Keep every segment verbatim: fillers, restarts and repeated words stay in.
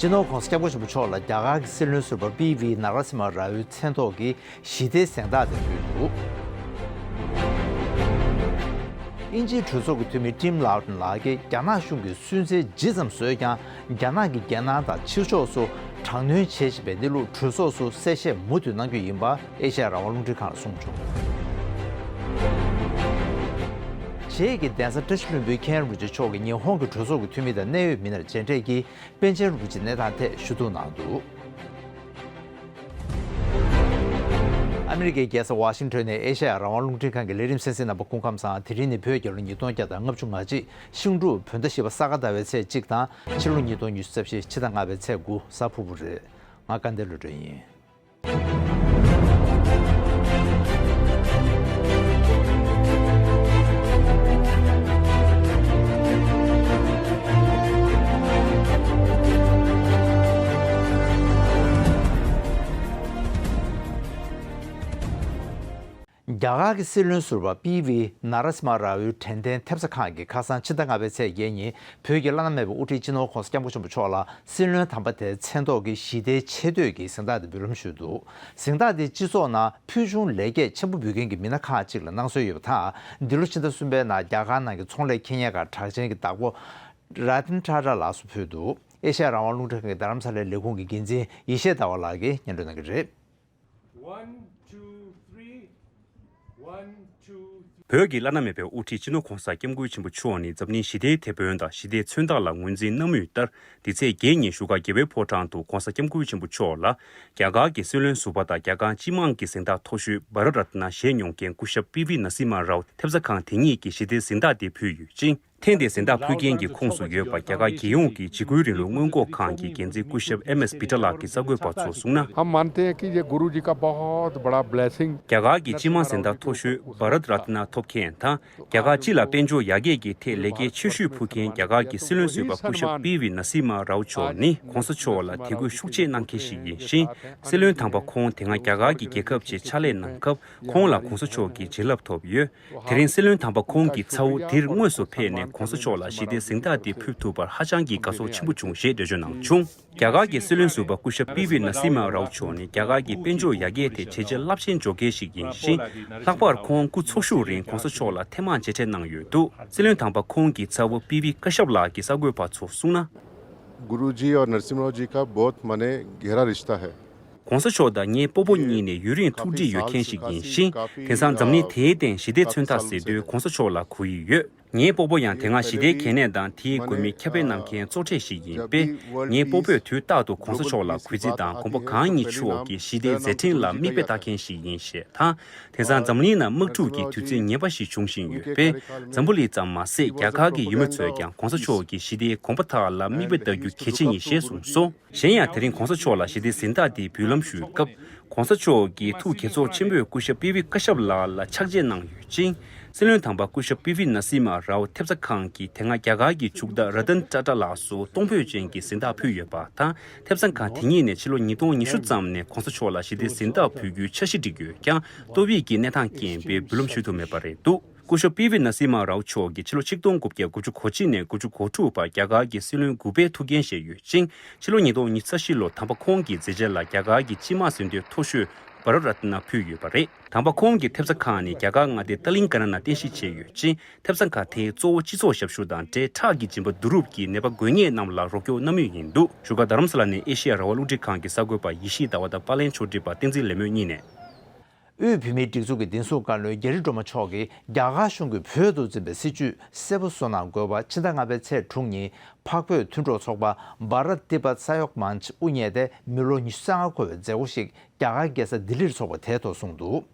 སྤྱི་ནོར་༧གོང་ས་༧སྐྱབས་མགོན་ཆེན་པོ་མཆོག་ལ་རྒྱ་གར་གྱི་སྲིད་བློན་ཟུར་པ་པི་ཝི་ནཱ་ར་སི་མ་རའུའི་མཚན་ཐོག་གི་ཞི་བདེའི་གཟེངས་རྟགས་དེ་ཕུལ་འདུག། དབྱིན་ཇིའི་གྲོས་ཚོགས་ཀྱི་འཐུས་མི་ཊིམ་ལའོ་ཊོན་ལགས་ཀྱིས་རྒྱ་ནག་གཞུང་གིས་སུན་གཙེར་ཇི་ཙམ་བཟོས་ཀྱང་། རྒྱ་ནག་གིས་རྒྱལ་ནང་དང་ཕྱི་ཕྱོགས་སུ་དྲག་གནོན་བྱེད་བཞིན་པའི་གནས་ལུགས་གྲོས་ཚོགས་སུ་གསལ་བཤད་མུ་མཐུད་གནང་རྒྱུ་ཡིན་པ་ཨེ་ཤ་ཡ་རང་དབང་རླུང་འཕྲིན་ཁང་ལ་གསུངས་བྱུང་། རྗེས་ཀྱི་གདན་ས་བཀྲ་ཤིས་ལྷུན་པོའི་མཁན་རིན་པོ་ཆེ་མཆོག་གིས་ཉི་ཧོང་གི་གྲོས་ཚོགས་ཀྱི་འཐུས་མི་དང་གནད་ཡོད་མི་སྣར་མཇལ་འཕྲད་ཀྱིས། པཎ་ཆེན་རིན་པོ་ཆེའི་གནས་སྟངས་ཐད་ཞུ་གཏུག་གནང་འདུག། ཨ་མི་རི་ཀའི་རྒྱལ་ས་ཝ་ཤིང་ཊོན་ནས་ཨེ་ཤ་ཡ་རང་དབང་རླུང་འཕྲིན་ཁང་གི་ལས་རིམ་གསན་གཟིགས་རྣམ་པ་སྐུ་ཁམས་བཟང་། དེ་རིང་ནི་བོད་རྒྱལ་ལོ་ཉིས་སྟོང་བརྒྱ་དང་ལྔ་བཅུ་ང་གཅིག་ཤིང་འབྲུག་བོད་ཟླ་བཞི་པ་ས་ག་ཟླ་བའི་ཚེས་གཅིག་དང་། ཕྱི་ལོ་ཉིས་སྟོང་ཉི་ཤུ་རྩ་བཞི་ཕྱི་ཟླ་ལྔ་པའི་ཚེས་དགུ་གཟའ་ཕུར་བུ་རེད། ང་སྐལ་ལྡན་བློ་གྲོས་ཡིན། རྒྱ་གར་གྱི་སྲིད་བློན་ཟུར་པ་པི་ཝི་ནཱ་ར་སི་མ་རའུའི་དྲན་རྟེན་ཐེབས་རྩ་ཁང་གིས་ཁ་སང་ཕྱི་ཟླ་ལྔ་པའི་ཚེས་བརྒྱད་ཉིན་བོད་ཀྱི་བླ་ན་མེད་པའི་དབུ་ཁྲིད་སྤྱི་ནོར་༧གོང་ས་༧སྐྱབས་མགོན་ཆེན་པོ་མཆོག་ལ་སྲིད་བློན་དམ་པ་དེའི་མཚན་ཐོག་གི་ཞི་བདེའི་ཆེ་བསྟོད་ཀྱི་གཟེངས་རྟགས་དེ་འབུལ་ལམ་ཞུས་འདུག། གཟེངས་རྟགས་དེ་སྤྱི་ཚོགས་ནང་ཕུལ་བྱུང་ལེགས་སྐྱེས་ཆེན་པོ་འབུལ་མཁན་གྱི་མི་སྣ་ཁག་ཅིག་ལ་གནང་སྲོལ་ཡོད་པ་དང་། འདི་ལོ་ཕྱི་ཟླ་གསུམ་པའི་ནང་རྒྱ་གར་ནང་གི་ཚོང་ལས་ཁེ་ཉེན་ཁང་གྲགས་ཅན་གྱི་བདག་པོ་ར་ཏན་ཊ་ཊ་ལགས་སུ་ཕུལ་འདུག། ཨེ་ཤ་ཡ་རང་དབང་རླུང་འཕྲིན་ཁང་གི་རྡ་རམ་ས་ལའི་ལས་ཁུངས་ཀྱི་འགན་འཛིན་ཡེ་ཤེས་ཟླ་བ་ལགས་ཀྱིས་སྙན་སྒྲོན་གནང་གི་རེད། One, two, three. One, two, three. བོད་ཀྱི་བླ་ན་མེད་པའི་དབུ་ཁྲིད་སྤྱི་ནོར་༧གོང་ས་༧སྐྱབས་མགོན་ཆེན་པོ་མཆོག་ནི་འཛམ་གླིང་ཞི་བདེའི་དེད་དཔོན་དང་ཞི་བདེའི་མཚོན་རྟགས་ལ་ངོས་འཛིན་གནང་མུས་ལྟར། འདི་ཚེས་བརྒྱད་ཉིན་བཞུགས་སྒར་རྒྱལ་བའི་ཕོ་བྲང་དུ་༧གོང་ས་༧སྐྱབས་མགོན་ཆེན་པོ་མཆོག་ལ་རྒྱ་གར་གྱི་སྲིད་བློན་ཟུར་པ་དང་རྒྱ་གར་སྤྱི་དམངས་ཀྱི་གཟེངས་རྟགས་མཐོ་ཤོས་བྷ་ར་ཏ་ན་བཞེས་མྱོང་མཁན་སྐུ་ཞབས་པི་ཝི་ནར་སིམ་མ་རའོ་ཐེབས་རྩ་ཁང་དེ་ཉིད་ཀྱི་ཞི་བདེའི་གཟེངས་རྟགས་དེ་ཕུལ་ཡོད་ཅིང་། ཐེངས་འདིའི་གཟེངས་རྟགས་ཕུལ་མཁན་གྱི་ཁོངས་སུ་ཡོད་པ་རྒྱ་གར་རྒྱལ་ཡོངས་ཀྱི་འཇིགས་སྐུལ་རིང་ལུགས་སྔོན་འགོག་ཁང་གི་འགན་འཛིན་སྐུ་ཞབས་ཨེམ་ཨེས་བི་ཏྲ་ལགས་ཀྱིས་གསར་འགོད་པ་ཚོར་གསུངས་ན། हम मानते हैं कि ये गुरु जी का बहुत बड़ा ब्लेसिंग། རྒྱ་གར་གྱི་སྤྱི་དམངས་གཟེངས་རྟགས་མཐོ་ཤོས་བྷ་རཏ་རཏ་ན་ཐོབ་མཁན་དང་། རྒྱ་གར་སྤྱི་ལ་དཔལ་འབྱོར་ཡར་རྒྱས་ཀྱི་ཐད་ལེགས་སྐྱེས་ཆེ་ཤོས་ཕུལ་མཁན་རྒྱ་གར་གྱི་སྲིད་བློན་ཟུར་པ་སྐུ་ཞབས་པི་ཝི་ནར་སིམ་མ་རའོ་མཆོག་ནི་༧གོང་ས་མཆོག་ལ་དད་གུས་ཤུགས་ཆེ་གནང་མཁན་ཞིག་ཡིན་ཞིང་། སྲིད་བློན་དམ་པ་ཁོང་དེ་སྔ་རྒྱ་གར་གྱི་རྒྱལ་ཁབ་ཆེད་ཕྱག་ལས་གནང་སྐབས། ཁོང་ལ་༧གོང་ས་མཆོག་གི་བྱིན་རླབས་ཐོབ་ཡོད། དེ་རིང་སྲིད་བློན་དམ་པ་ཁོང་གི་ཚ་བོ་འདིར་དངོས་སུ་ཕེབས་ནས་༧གོང་ས་མཆོག་ལ་ཞི་བདེའི་གཟེངས་རྟགས་འདི་ཕུལ་ཐུབ་པར་ཧ་ཅང་གི་དགའ་ཚོར་ཆེན་པོ་བྱུང་ཞེས་འགྲེལ་བརྗོད་གནང་བྱུང་། རྒྱ་གར་གྱི་སྲིད་བློན་ཟུར་པ་སྐུ་ཞབས་པི་ཝི་ནར་སིམ་མ་རའོ་མཆོག་ནི་རྒྱ་གར་གྱི་དཔལ་འབྱོར་ཡར་རྒྱས་ཐད་བྱས་རྗེས་རླབས་ཆེན་འཇོག་མཁན་ཞིག་ཡིན་ཞིང་། ལྷག་པར་ཁོང་སྐུ་འཚོ་བཞུགས་རིང་༧གོང་ས་མཆོག་ལ་ཐེངས་མང་མཇལ་འཕྲད་གནང་ཡོད་འདུག། སྲིད་བློན་དམ་པ་ཁོང་གི་ཚ་བོ་པི་ཝི་ཀ་ཤབ་ལགས་ཀྱིས་གསར་འགོད་པ་ཚོར་གསུངས་ན། गुरुजी और नरसिम्हा राव जी का बहुत माने गहरा रिश्ता है। ༧གོང་ས་མཆོག་དང་ངའི་སྤོ་བོ་གཉིས་ནས་ཡུན་རིང་ཐུགས་འདྲིས་ཡོད་མཁན་ཞིག་ཡིན་ཞིང་། དེང་སང་འཛམ་གླིང་དེའི་སྟེང་ཞི་བདེའི་མཚོན་རྟགས་ཟེར་དུས་༧གོང་ས་མཆོག་ལ་གོ་ཡི་ཡོད། ངའི་སྤོ་བོ་ཡང་དེ་སྔ་ཞི་བདེའི་གལ་གནད་དང་དེའི་དགོས་དམིགས་ཁྱབ་སྤེལ་གནང་མཁན་གཙོ་གྲས་ཤིག་ཡིན་པས། ངའི་སྤོ་བོས་དུས་རྟག་ཏུ་༧གོང་ས་མཆོག་ལ་གུས་བརྩི་དང་དགོངས་པ་གང་ཡིན་ཆོག་གི་ཞི་བདེའི་མཛད་འཕྲིན་ལ་མིག་དཔེ་ལྟ་མཁན་ཞིག་ཡིན་ཞེས་དང་། དེང་སང་འཛམ་གླིང་ནང་དམག་འཁྲུག་གི་དུས་ཚོད་ངན་པ་ཞིག་འབྱུང་བཞིན་ཡོད་པས། འཛམ་བུ་གླིང་ཙམ་མ་ཟད་རྒྱ་གར་གྱི་ཡུལ་མི་ཚོས་ཀྱང་༧གོང་ས་མཆོག་གི་ཞི་བདེའི་དགོངས་པ་དག་ལ་མིག་དཔེ་ལྟ་རྒྱུ་གལ་ཆེན་ཡིན་ཞེས་གསུངས་སོ། གཞན་ཡང་དེ་རིང་༧གོང་ས་མཆོག་ལ་ཞི་བདེའི་གཟེངས་རྟགས་འདི་འབུལ་ལམ་ཞུས་སྐབས། ༧གོང་ས་མཆོག་གིས་ཐུགས་དགྱེས་ཚོར་ཆེན་པོས་སྐུ་ཞབས་པི་ཝི་ཀ་ཤབ་ལགས་ལ་ཕྱག་རྗེས་གནང་ཡོད་ཅིང་། སྲིད་བློན་དམ་པ་སྐུ་ཞབས་པི་ཝི་ནར་སིམ་མ་རའོ་ཐེབས་རྩ་ཁང་གིས་དེ་སྔ་རྒྱ་གར་གྱི་ཕྱུག་བདག་ར་ཏན་ཏྲ་ཏྲ་ལགས་སུ་གཏོང་ཕོད་ཅན་གྱི་གཟེངས་རྟགས་ཕུལ་ཡོད་པ་དང་། ཐེབས་རྩ་ཁང་དེ་ཉིད་ནས་ཕྱི་ལོ་ཉིས་སྟོང་ཉི་ཤུ་ཙམ་ནས་༧གོང་ས་མཆོག་ལ་ཞི་བདེའི་གཟེངས་རྟགས་འབུལ་རྒྱུའི་འཆར་གཞི་བསྒྲིགས་ཡོད་ཀྱང་། ཏོག་དབྱིབས་ཀྱི་གནས་སྟངས་རྐྱེན་པས་འབུལ་ལམ་ཞུ་ཐུབ་མེད་པ་རེད་འདུག། སྐུ་ཞབས་པི་ཝི་ནར་སིམ་མ་རའོ་མཆོག་གིས་ཕྱི་ལོ་ཆིག་སྟོང་དགུ་བརྒྱ་དགུ་བཅུ་གོ་གཅིག་ནས་དགུ་བཅུ་གོ་དྲུག་བར་རྒྱ་གར་གྱི་སྲིད་བློན་དགུ་པའི་ཐུགས་འགན་བཞེས་ཡོད་ཅིང་། ཕྱི་ལོ་ཉིས་སྟོང་ཉི་ཤུ་རྩ་བཞི་ལོ་དམ་པ་ཁོང་གི་མཛད་རྗེས་ལ་རྒྱ་གར་གྱི་སྤྱི་དམངས་གཟེངས་བསྟོད་མཐོ་ཤོས་བྷ་ར་རཏ་ན་ཕུལ་ཡོད་པ་རེད། དམ་པ་ཁོང་གི་ཐེབས་རྩ་ཁང་ནི་རྒྱ་གར་མངའ་སྡེ་ཏ་ལིང་ཀ་ན་ན་རྟེན་གཞི་བྱས་ཡོད་ཅིང་། ཐེབས་རྩ་ཁང་དེས་གཙོ་བོ་སྤྱི་ཚོགས་ཞབས་ཞུ་དང་འབྲེལ་ཁྲག་གི་སྦྱིན་པ་བསྡུ་རུབ་ཀྱིས་ནད་པ་དགོས་ངེས་རྣམས་ལ་རོགས་སྐྱོར་གནང་མུས་ཡིན་འདུག། བཞུགས་སྒར་རྡ་རམ་ས་ལ་ནས་ཨེ་ཤེ་ཡ་རང་དབང་རླུང་འཕྲིན་ཁང་གི་གསར་འགོད་པ་ཡེ་ཤེས་ཟླ་བ་དང་པར་ལེན་ཕྱོགས་སྒྲིག་པ་བསྟན་འཛིན་ལེགས་སྨོན་གཉིས་ནས། དབུས་བོད་མིའི་སྒྲིག་འཛུགས་ཀྱི་བདེ་སྲུང་བཀའ་བློན་རྒྱ་རི་སྒྲོལ་མ་མཆོག་གིས་རྒྱ་གར་གཞུང་གིས་བོད་དུ་འཛིན་པའི་སྲིད་བྱུས་གསལ་པོ་བཟོ་གནང་དགོས་པ་ཕྱི་ཟླ་ལྔ་པའི་ཚེས་དྲུག་ཉིན་འཕགས་བོད་མཐུན་གྲོགས་ཚོགས་པ་Bharat Tibet Sahayog Manch དབུ་བརྙེས་ཏེ་མི་ལོ་ཉི་ཤུ་རྩ་ལྔ་འཁོར་བའི་མཛད་སྒོ་ཞིག་རྒྱ་གར་རྒྱལ་ས་ལྡི་ལིར་འཚོགས་པ་དེའི་ཐོག་གསུངས་འདུག།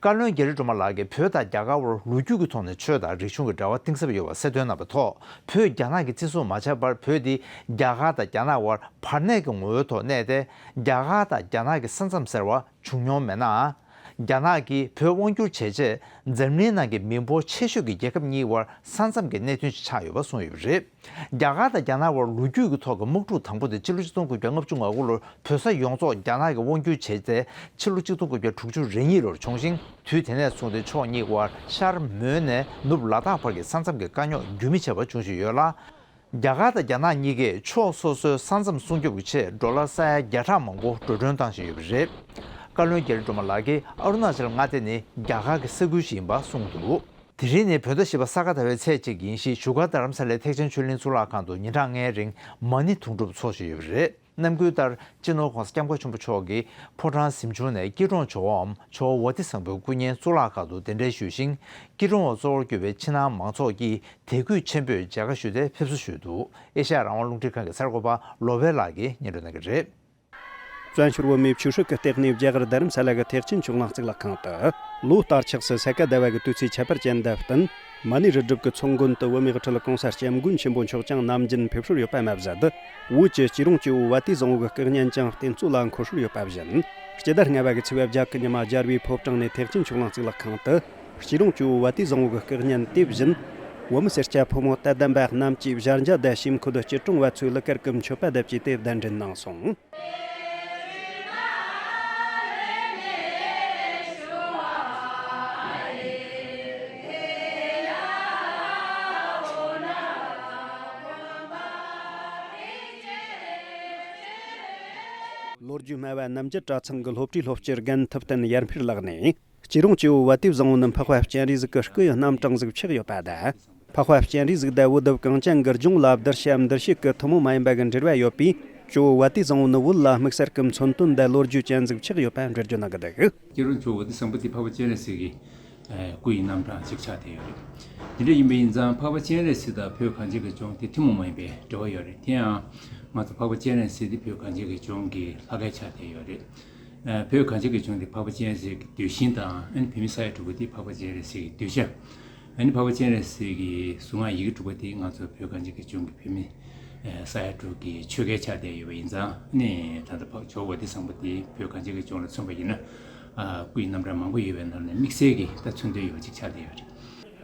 བཀའ་བློན་རྒྱ་རི་སྒྲོལ་མ་ལགས་ཀྱིས་བོད་དང་རྒྱ་གར་བར་ལོ་རྒྱུས་ཀྱི་ཐོག་ནས་ཆོས་དང་རིག་གཞུང་གི་འབྲེལ་བ་གཏིང་ཟབ་ཡོད་པ་གསལ་སྟོན་གནང་བའི་ཐོག་བོད་རྒྱ་ནག་གིས་བརྩི་སྲུང་མ་བྱས་པར་བོད་འདི་རྒྱ་གར་དང་རྒྱ་ནག་དབར་བར་གནས་ཀྱི་ངོ་བོའི་ཐོག་གནས་ཏེ་རྒྱ་གར་དང་རྒྱ་ནག་གི་ས་མཚམས་ཟེར་བ་བྱུང་མྱོང་མེད་ནའང་། རྒྱ་ནག་གིས་བོད་དབང་བསྒྱུར་བྱས་རྗེས་འཛམ་གླིང་ནང་གི་མི་འབོར་ཆེ་ཤོས་ཀྱི་རྒྱལ་ཁབ་གཉིས་དབར་ས་མཚམས་ཀྱི་གནད་དོན་ཞིག་ཆགས་ཡོད་པ་གསུངས་ཡོད་པ་རེད། རྒྱ་གར་དང་རྒྱ་ནག་དབར་ལོ་རྒྱུས་ཀྱི་ཐོག་གི་དམག་འཁྲུག་དང་པོ་དེ་ཕྱི་ལོ་ཆིག་སྟོང་དགུ་བརྒྱ་ལྔ་བཅུ་ང་དགུ་ལོར་བོད་ས་ཡོངས་རྫོགས་རྒྱ་ནག་གིས་དབང་བསྒྱུར་བྱས་ཏེ་ཕྱི་ལོ་ཆིག་སྟོང་དགུ་བརྒྱ་དྲུག་ཅུ་རེ་གཉིས་ལོར་བྱུང་ཞིང་། དུས་དེ་ནས་བཟུང་སྟེ་ཕྱོགས་གཉིས་དབར་ཤར་མོན་ནས་ནུབ་ལ་དྭགས་བར་གྱི་ས་མཚམས་ཀྱི་དཀའ་རྙོག་རྒྱུན་མི་ཆད་པར་འབྱུང་བཞིན་ཡོད་ལ། རྒྱ་གར་དང་རྒྱ་ནག་གཉིས་ཀས་ཕྱོགས་སོ་སོའི་ས་མཚམས་སྲུང་སྐྱོབ་ཀྱི་ཆེད་ཌོ་ལར་ས་ཡ་བརྒྱ་ཕྲག་མང་པོ་འགྲོ་གྲོན་བཏང་བཞིན་ཡོད་པ་རེད། བཀའ་བློན་རྒྱ་རི་སྒྲོལ་མ་ལགས་ཀྱིས་ཨ་རུ་ན་ཅལ་མངའ་སྡེ་ནི་རྒྱ་གར་གྱི་ས་ཁུལ་ཞིག་ཡིན་པ་གསུངས་འདུག་དེ་རིང་ནི་བོད་ཟླ་བཞི་པ་ས་ག་ཟླ་བའི་ཚེས་གཅིག་ཡིན་ཞིང་བཞུགས་སྒར་རྡ་རམ་ས་ལའི་ཐེག་ཆེན་ཆོས་གླིང་གཙུག་ལག་ཁང་དུ་ཉིན་གྲངས་ལྔའི་རིང་མ་ཎི་དུང་སྒྲུབ་འཚོགས་བཞིན་ཡོད་པ་རེད། ནམ་རྒྱུན་ལྟར་སྤྱི་ནོར་༸གོང་ས་༸སྐྱབས་མགོན་ཆེན་པོ་མཆོག་གིས་ཕོ་བྲང་གཟིམ་ཆུང་ནས་སྐྱིད་གྲོང་ཇོ་བོའམ་ཇོ་བོ་ཝ་ཏི་བཟང་པོའི་སྐུ་བརྙན་གཙུག་ལག་ཁང་དུ་གདན་འདྲེན་ཞུས་ཤིང་། སྐྱིད་གྲོང་འོག་གཙོ་བོར་གྱུར་པའི་ཕྱི་ནང་མང་ཚོགས་ཀྱིས་དད་གུས་ཆེན་པོས་མཇལ་ཁ་ཞུས་ཏེ་ཕེབས་བསུ་ཞུས་འདུག་ཨེ་ཤ་ཡ་རང་དབང་རླུང་འཕྲིན་ཁང་གི་གསར་འགོད་པ་བློ་བྷེ་ལགས་ཀྱིས་སྙན་སྒྲོན་གནང་གི་རེད། བཙན་བྱོལ་བོད་མིའི་ཆོས་སྲིད་ཀྱི་ལྟེ་གནས་རྒྱ་གར་རྡ་རམ་ས་ལ་གི་ཐེག་ཆེན་ཆོས་གླིང་གཙུག་ལག་ཁང་དུ། ལོ་ལྟར་ཆགས་སུ་ས་ག་ཟླ་བ་གི་དུས་ཚེས་ཁྱད་པར་ཅན་དང་བསྟུན། མ་ཎི་རུ་སྒྲུབ་ཀྱི་ཚོགས་མགོན་དུ་བོད་མིའི་དབུ་ཁྲིད་༸གོང་ས་༸སྐྱབས་མགོན་ཆེན་པོ་མཆོག་ཀྱང་ནམ་རྒྱུན་ཕེབས་སྲོལ་ཡོད་པ་མ་ཟད། བོད་ཀྱི་སྐྱིད་གྲོང་ཇོ་བོ་བ་དེ་བཟང་བོ་གི་སྐུ་བརྙན་ཀྱང་རྟེན་གཙོ་ལ་འཁོད་སྲོལ་ཡོད་པ་བཞིན། སྤྱི་ཟླ་ལྔ་པ་གི་ཚེས་པ་བརྒྱད་ཀྱི་ཉི་མ་རྒྱལ་བའི་ཕོ་བྲང་ནས་ཐེག་ཆེན་ཆོས་གླིང་གཙུག་ལག་ཁང་དུ། སྐྱིད་གྲོང་ཇོ་བོ་བ་དེ་བཟང་བོ་གི་སྐུ་བརྙན་དེ་བཞིན། བོད་མི་སེར་སྐྱ་ཕོ་མོ་དད་ལྡན་པ་རྣམས་ཀྱིས་བཞད་རྒྱ་དང་ཞེམ་ཁུ་དུ་སྐྱིད་གྲོང་བ་ཚོའི་གླུ་གར་གྱི་མཆོད་པ་དང་བཅས་ཏེ་གདན་འདྲེན་གནང་སོང་། ལོ་རྒྱུས་སྨྲ་བ་རྣམ་རྒྱལ་གྲྭ་ཚང་གི་སློབ་གྲྭའི་སློབ་སྤྱི་རྒན་ཐུབ་བསྟན་ཡར་འཕེལ་ལགས་ནས། སྐྱིད་གྲོང་ཇོ་བོ་བ་དེ་བཟང་བོ་ནི་འཕགས་པ་སྤྱན་རས་གཟིགས་ཀྱི་སྐུ་ཡི་རྣམ་གྲངས་ཟིག་ཆགས་ཡོད་པ་དང་། འཕགས་པ་སྤྱན་རས་གཟིགས་དང་བོད་དུ་གངས་ཅན་གྱི་ལྗོངས་ལ་བསྡུར་བྱའམ་འདུ་ཤེས་ཀྱི་ཐུན་མོང་མ་ཡིན་པ་གི་འབྲེལ་བ་ཡོད་པས། ཇོ་བོ་བ་དེ་བཟང་བོ་ནི་བོད་ལ་དམིགས་བསལ་གྱི་མཚོན་དོན་དང་ལོ་རྒྱུས་ཅན་ཟིག་ཆགས་ཡོད་པ་འགྲེལ་བརྗོད་གནང་གི་འདུག་སྐྱིད་གྲོང་ཇོ་བོ་བ་དེ་བཟང་པོ་དེ་འཕགས་པ་སྤྱན་རས་གཟིགས་ཀྱི་སྐུ་ཡི་རྣམ་གྲངས་གཅིག་ཆགས་བསྡད་ཡོད་རེད། དེ་འདྲ་ཡིན་པ་ཡིན་ཙང་འཕགས་པ་སྤྱན་རས་གཟིགས་དང་བོད་གངས་ཅན་གྱི་ལྗོངས་དེ་ཐུན་མོང་མ་ཡིན་པའི་འབྲེལ་བ་ཡོད་རེད། དེ་ཡང་ང་ཚོ་འཕགས་པ་སྤྱན་རས་གཟིགས་དེ་བོད་གངས་ཅན་གྱི་ལྗོངས་ཀྱི་ལྷ་སྐལ་ཆགས་བསྡད་ཡོད་རེད། ཨ། བོད་གངས་ཅན་གྱི་ལྗོངས་དེ་འཕགས་པ་སྤྱན་རས་གཟིགས་ཀྱི་གདུལ་ཞིང་དང་། ཨ་ནི་བོད་མི་ས་ཡ་དྲུག་པོ་དེ་འཕགས་པ་སྤྱན་རས་གཟིགས་ཀྱི་གདུལ་བྱ། ཨ་ནི་འཕགས་པ་སྤྱན་རས་གཟིགས་ཀྱི་གཟུངས་སྔགས་ཡི་གེ་དྲུག་པོ་དེ་ང་ཚོ་བོད་གངས་ཅན་གྱི་ལྗོངས་ཀྱི་བོད་མི་ས་ཡ་དྲུག་གི་ཆོས་སྐལ་ཆགས་བསྡད་ཡོད་པ་ཡིན་ཙང་། ཨ་ནི་ད་ལྟ་འཕགས་ཇོ་བོ་བ་དེ་བཟང་པོ་དེ་བོད་གངས་ཅན་གྱི་ལྗོངས་ལ་མཚོན་པ་ཡིན་ན། ཨ། སྐུ་ཡི་རྣམ་གྲངས་མང་པོ་ཡོད་པའི་ནང་ནས་དམིགས་བསལ་གྱི་ད་མཚོན་དོན་ཡོད་པ་ཅིག་ཆགས་བསྡད་ཡོད་རེད།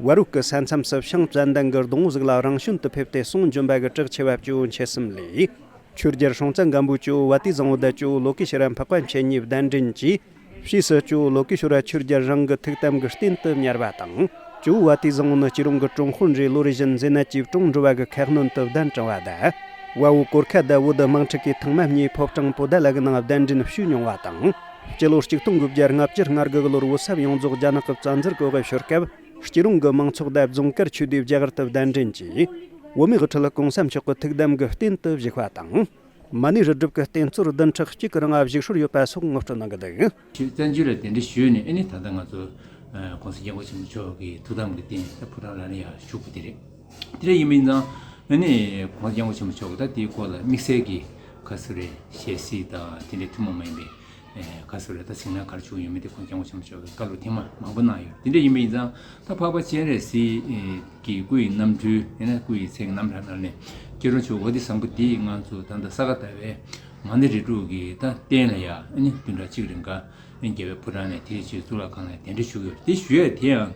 བར་དུ་གི་ས་མཚམས་སུ་ཤིང་བཙན་ལྡན་གྱི་སྡོང་བོ་ཟིག་ལ་རང་བྱོན་དུ་ཕེབས་ཏེ་གསུང་འབྱོན་པ་གི་གྲགས་ཆེ་བ་ཇོ་བོ་མཆེད་གསུམ་ལས། ཆོས་རྒྱལ་སྲོང་བཙན་སྒམ་པོ་ཇོ་བོ་བ་དེ་བཟང་བོ་དང་ཇོ་བོ་ལོ་ཀེ་ཤྭ་ར་འཕགས་པ་མཆེད་གཉིས་གདན་འདྲེན་གྱིས། ཕྱིས་སུ་ཇོ་བོ་ལོ་ཀེ་ཤྭ་ར་ཆོས་རྒྱལ་རང་གི་ཐུགས་དམ་གྱི་རྟེན་དུ་གཉེར་བ་དང་། ཇོ་བོ་བ་དེ་བཟང་བོ་ནི་སྐྱིད་གྲོང་གི་གྲོང་དཔོན་རེ་ལོ་རེ་བཞིན་མཛེ་ནད་ཀྱིས་གྲོངས་འགྲོ་བ་གི་ཁ་གནོན་དུ་གདན་དྲངས་པ་དང་། དབའ་བོ་གོར་ཁ་དང་བོད་དམག་འཁྲུག་གི་ཐེངས་མ་གཉིས་ཕོ་བྲང་པོ་ཏཱ་ལ་གི་ནང་གདན་འདྲེན་ཞུས་མྱོང་བ་དང་། སྤྱི་ལོ་གཅིག་སྟོང་དགུ་བརྒྱ་ལྔ་བཅུ་ང་དགུ་གི་ལོར་བོད་ས་ཡོངས་རྫོགས་རྒྱ་ནག་གི་བཙན་འཛུལ་འོག་གི་ཤོར་སྐབས། སྐྱིད་གྲོང་གི་མང་ཚོགས་དང་རྫོང་དཀར་ཆོས་སྡེ་རྒྱ་གར་དུ་གདན་འདྲེན་གྱིས། བོད་མིའི་དབུ་ཁྲིད་གོང་ས་མཆོག་གི་ཐུགས་དམ་གྱི་རྟེན་དུ་བཞུགས་པ་དང་། མ་ཎི་རུ་སྒྲུབ་ཀྱི་རྟེན་གཙོར་བདུན་ཕྲག་གཅིག་གི་རིང་བཞུགས་སྲོལ་ཡོད་པ་སོགས་ངོ་སྤྲོད་གནང་གི་འདུག་བཙན་བྱོལ་ལ་གདན་འདྲེན་ཞུས་ནས། ཨ་ནི་ད་ལྟ་ང་ཚོ་༸གོང་ས་༸སྐྱབས་མགོན་ཆེན་པོ་མཆོག་གི་ཐུགས་དམ་གྱི་རྟེན་ད་ཕོ་བྲང་ལ་ནི་ཡར་བཞུགས་པ་དེ་རེད། དེ་འདྲ་ཡིན་པ་ཡིན་ཙང་། ཨ་ནི་༸གོང་ས་༸སྐྱབས་མགོན་ཆེན་པོ་མཆོག་གིས་ད་དེའི་སྐོར་ལ་དམིགས་བསལ་གྱི་ག་ཚོད་རེད་ཞལ་གཟིགས་དང་དེ་འདྲའི་ཐུན་མོང་མ་ཡིན་པའི། ཨེ། ག་ཚོད་རེད། ད་གཟིགས་སྣང་ག་རེ་བྱུང་ཡོད་མེད་དེ་༸གོང་ས་༸སྐྱབས་མགོན་ཆེན་པོ་མཆོག་གིས་བཀའ་སློབ་ཐེངས་མ་མང་པོ་གནང་ཡོད། དེ་འདྲ་ཡིན་པ་ཡིན་ཙང་། ད་འཕགས་པ་སྤྱན་རས་གཟིགས་ཀྱི་སྐུ་ཡི་རྣམ་འཕྲུལ། ཡང་ན་སྐུ་ཡི་མཚན་གྱི་རྣམ་གྲངས་ནང་ནས་སྐྱིད་གྲོང་ཇོ་བོ་བ་དེ་བཟང་པོ་འདིས་ང་ཚོ་ད་ལྟ་ས་ག་ཟླ་བའི་མ་ཎི་རེ་དྲུག་གི་ད་རྟེན་ལ་ཡ། ཨ་ནི་བདུན་ཕྲག་གཅིག་རིང་ག་རྒྱལ་བའི་ཕོ་བྲང་ནས་དེའི་རྗེས་གཙུག་ལག་ཁང་ལ་གདན་འདྲེན་ཞུ་གི་ཡོད་རེད། དེ་ཞུ་ཡས་དེ་ཡང་།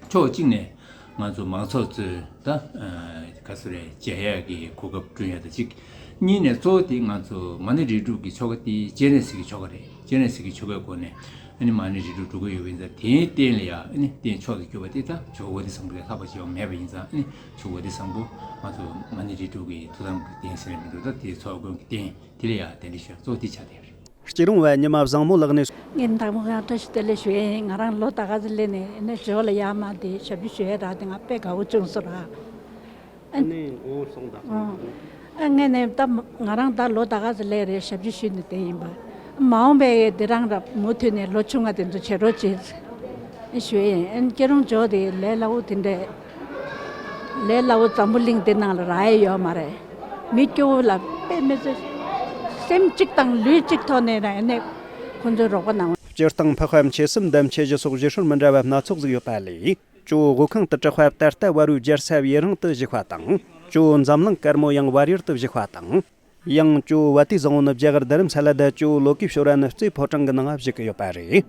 ཕྱོགས་གཅིག་ནས་ང་ཚོ་མང་ཚོགས་ཚོས་ད། ཨ། ག་ཚོད་རེད། མཇལ་ཡག་གི་གོ་སྐབས་བསྐྲུན་ཡག་དང་གཅིག་གཉིས་ནས་གཙོ་བོ་དེ་ང་ཚོ་མ་ཎི་རེ་དྲུག་གི་ཆོ་ག་དེ་སྤྱན་རས་གཟིགས་ཀྱི་ཆོ་ག་རེད། སྤྱན་རས་གཟིགས་ཀྱི་ཆོ་གའི་སྒོ་ནས་ཨ་ནི་མ་ཎི་རེ་དྲུག་སྒྲུབ་ཀྱི་ཡོད་པ་ཡིན་ཙང་། དེའི་རྟེན་ལ་ཡ། ཨ་ནི་རྟེན་མཆོག་ཏུ་གྱུར་པ་དེ་ད་ཇོ་བོ་བ་དེ་བཟང་པོ་ལས་ལྷག་པ་ཅིག་ཡང་མེད་པ་ཡིན་ཙང་། ཨ་ནི་ཇོ་བོ་བ་དེ་བཟང་པོ་ང་ཚོ་མ་ཎི་རེ་དྲུག་གི་ཐུགས་དམ་གྱི་རྟེན་ཟེར་ནས་མི་འདུག་ད་དེ་ཚོགས་མགོན་གྱི་རྟེན་དེ་ལ་ཡ་གདན་འདྲེན་ཞུ་ཡག་གཙོ་བོ་དེ་ཆགས་བསྡད་ཡོད་རེད། སྐྱིད་གྲོང་བ་ཉི་མ་བཟང་མོ་ལགས་ནས། ངས་དང་པོ་ང་བཀྲ་ཤིས་བདེ་ལེགས་ཞུ་ཡིན། ང་རང་ལོ་ད་ག་ཚོད་སླེབས་ནས་ཨ་ནི་ཇོ་བོ་ལ་ཡར་མར་དེ་ཞབས་ཕྱི་ཞུ་ཡས་རག་དེ་ང་དཔེ་དགའ་བོ་བྱུང་སོང་ར། ཨ་ནི་ངོ་བོ་སོང་དང་། ཨ། ངས་ནས་ད་ང་རང་ད་ལོ་ད་ག་ཚོད་སླེབས་རེད། ཞབས་ཕྱི་ཞུས་ནས་བསྡད་ཡིན་པ། མ་འོངས་པའི་དེ་རང་ར་མུ་མཐུད་ནས་ལོ་ཆུང་བ་དེ་ཚོ་བྱེད་རོགས་བྱེད་ཞུ་ཡིན། ཨ་ནི་སྐྱིད་གྲོང་ཇོ་བོ་དེ་ལས་སླ་བོ་དེ་འདྲས། ལས་སླ་བོ་འཛམ་བུ་གླིང་འདི་ནང་ལ་རག་ཡས་ཡོད་མ་རེད། མི་སྐྱོ་བོ་ལ་དཔེ་མི་སྲིད། སེམས་གཅིག་དང་ལུས་གཅིག་ཐོག་ནས་ར་ཨ་ནི་ཁོང་ཚོས་རོགས་པ་གནང་། སྤྱིར་བཏང་འཕགས་པ་མཆེད་གསུམ་དང་མཆེད་བཞི་སོགས་བཞེད་སྲོལ་མི་འདྲ་བ་སྣ་ཚོགས་ཟིག་ཡོད་པ་ལས། ཇོ་བོ་དབུ་ཁང་དུ་གྲགས་པ་ད་ལྟ་བར་བའི་རྒྱལ་ས་བེ་རང་དུ་བཞུགས་པ་དང་། ཇོ་བོ་འཛམ་གླིང་དཀར་མོ་ཡང་བལ་ཡུལ་དུ་བཞུགས་པ་དང་། ཡང་ཇོ་བོ་བ་དེ་བཟང་བོ་ནི་རྒྱ་གར་རྡ་རམ་ས་ལ་དང་། ཇོ་བོ་ལོ་ཀེ་ཤྭ་ར་ནི་རྩེ་ཕོ་བྲང་གི་ནང་བཞུགས་ཀྱི་ཡོད་པ་རེད།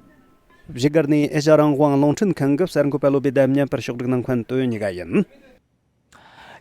བཞུགས་སྒར་ནས་ཨེ་ཤ་རང་དབང་རླུང་འཕྲིན་ཁང་གི་གསར་འགོད་པ་བློ་བྷེ་དང་བརྙན་པར་ཕྱོགས་སྒྲིག་གནང་མཁན་དོན་གཉིས་ཀ་ཡིན།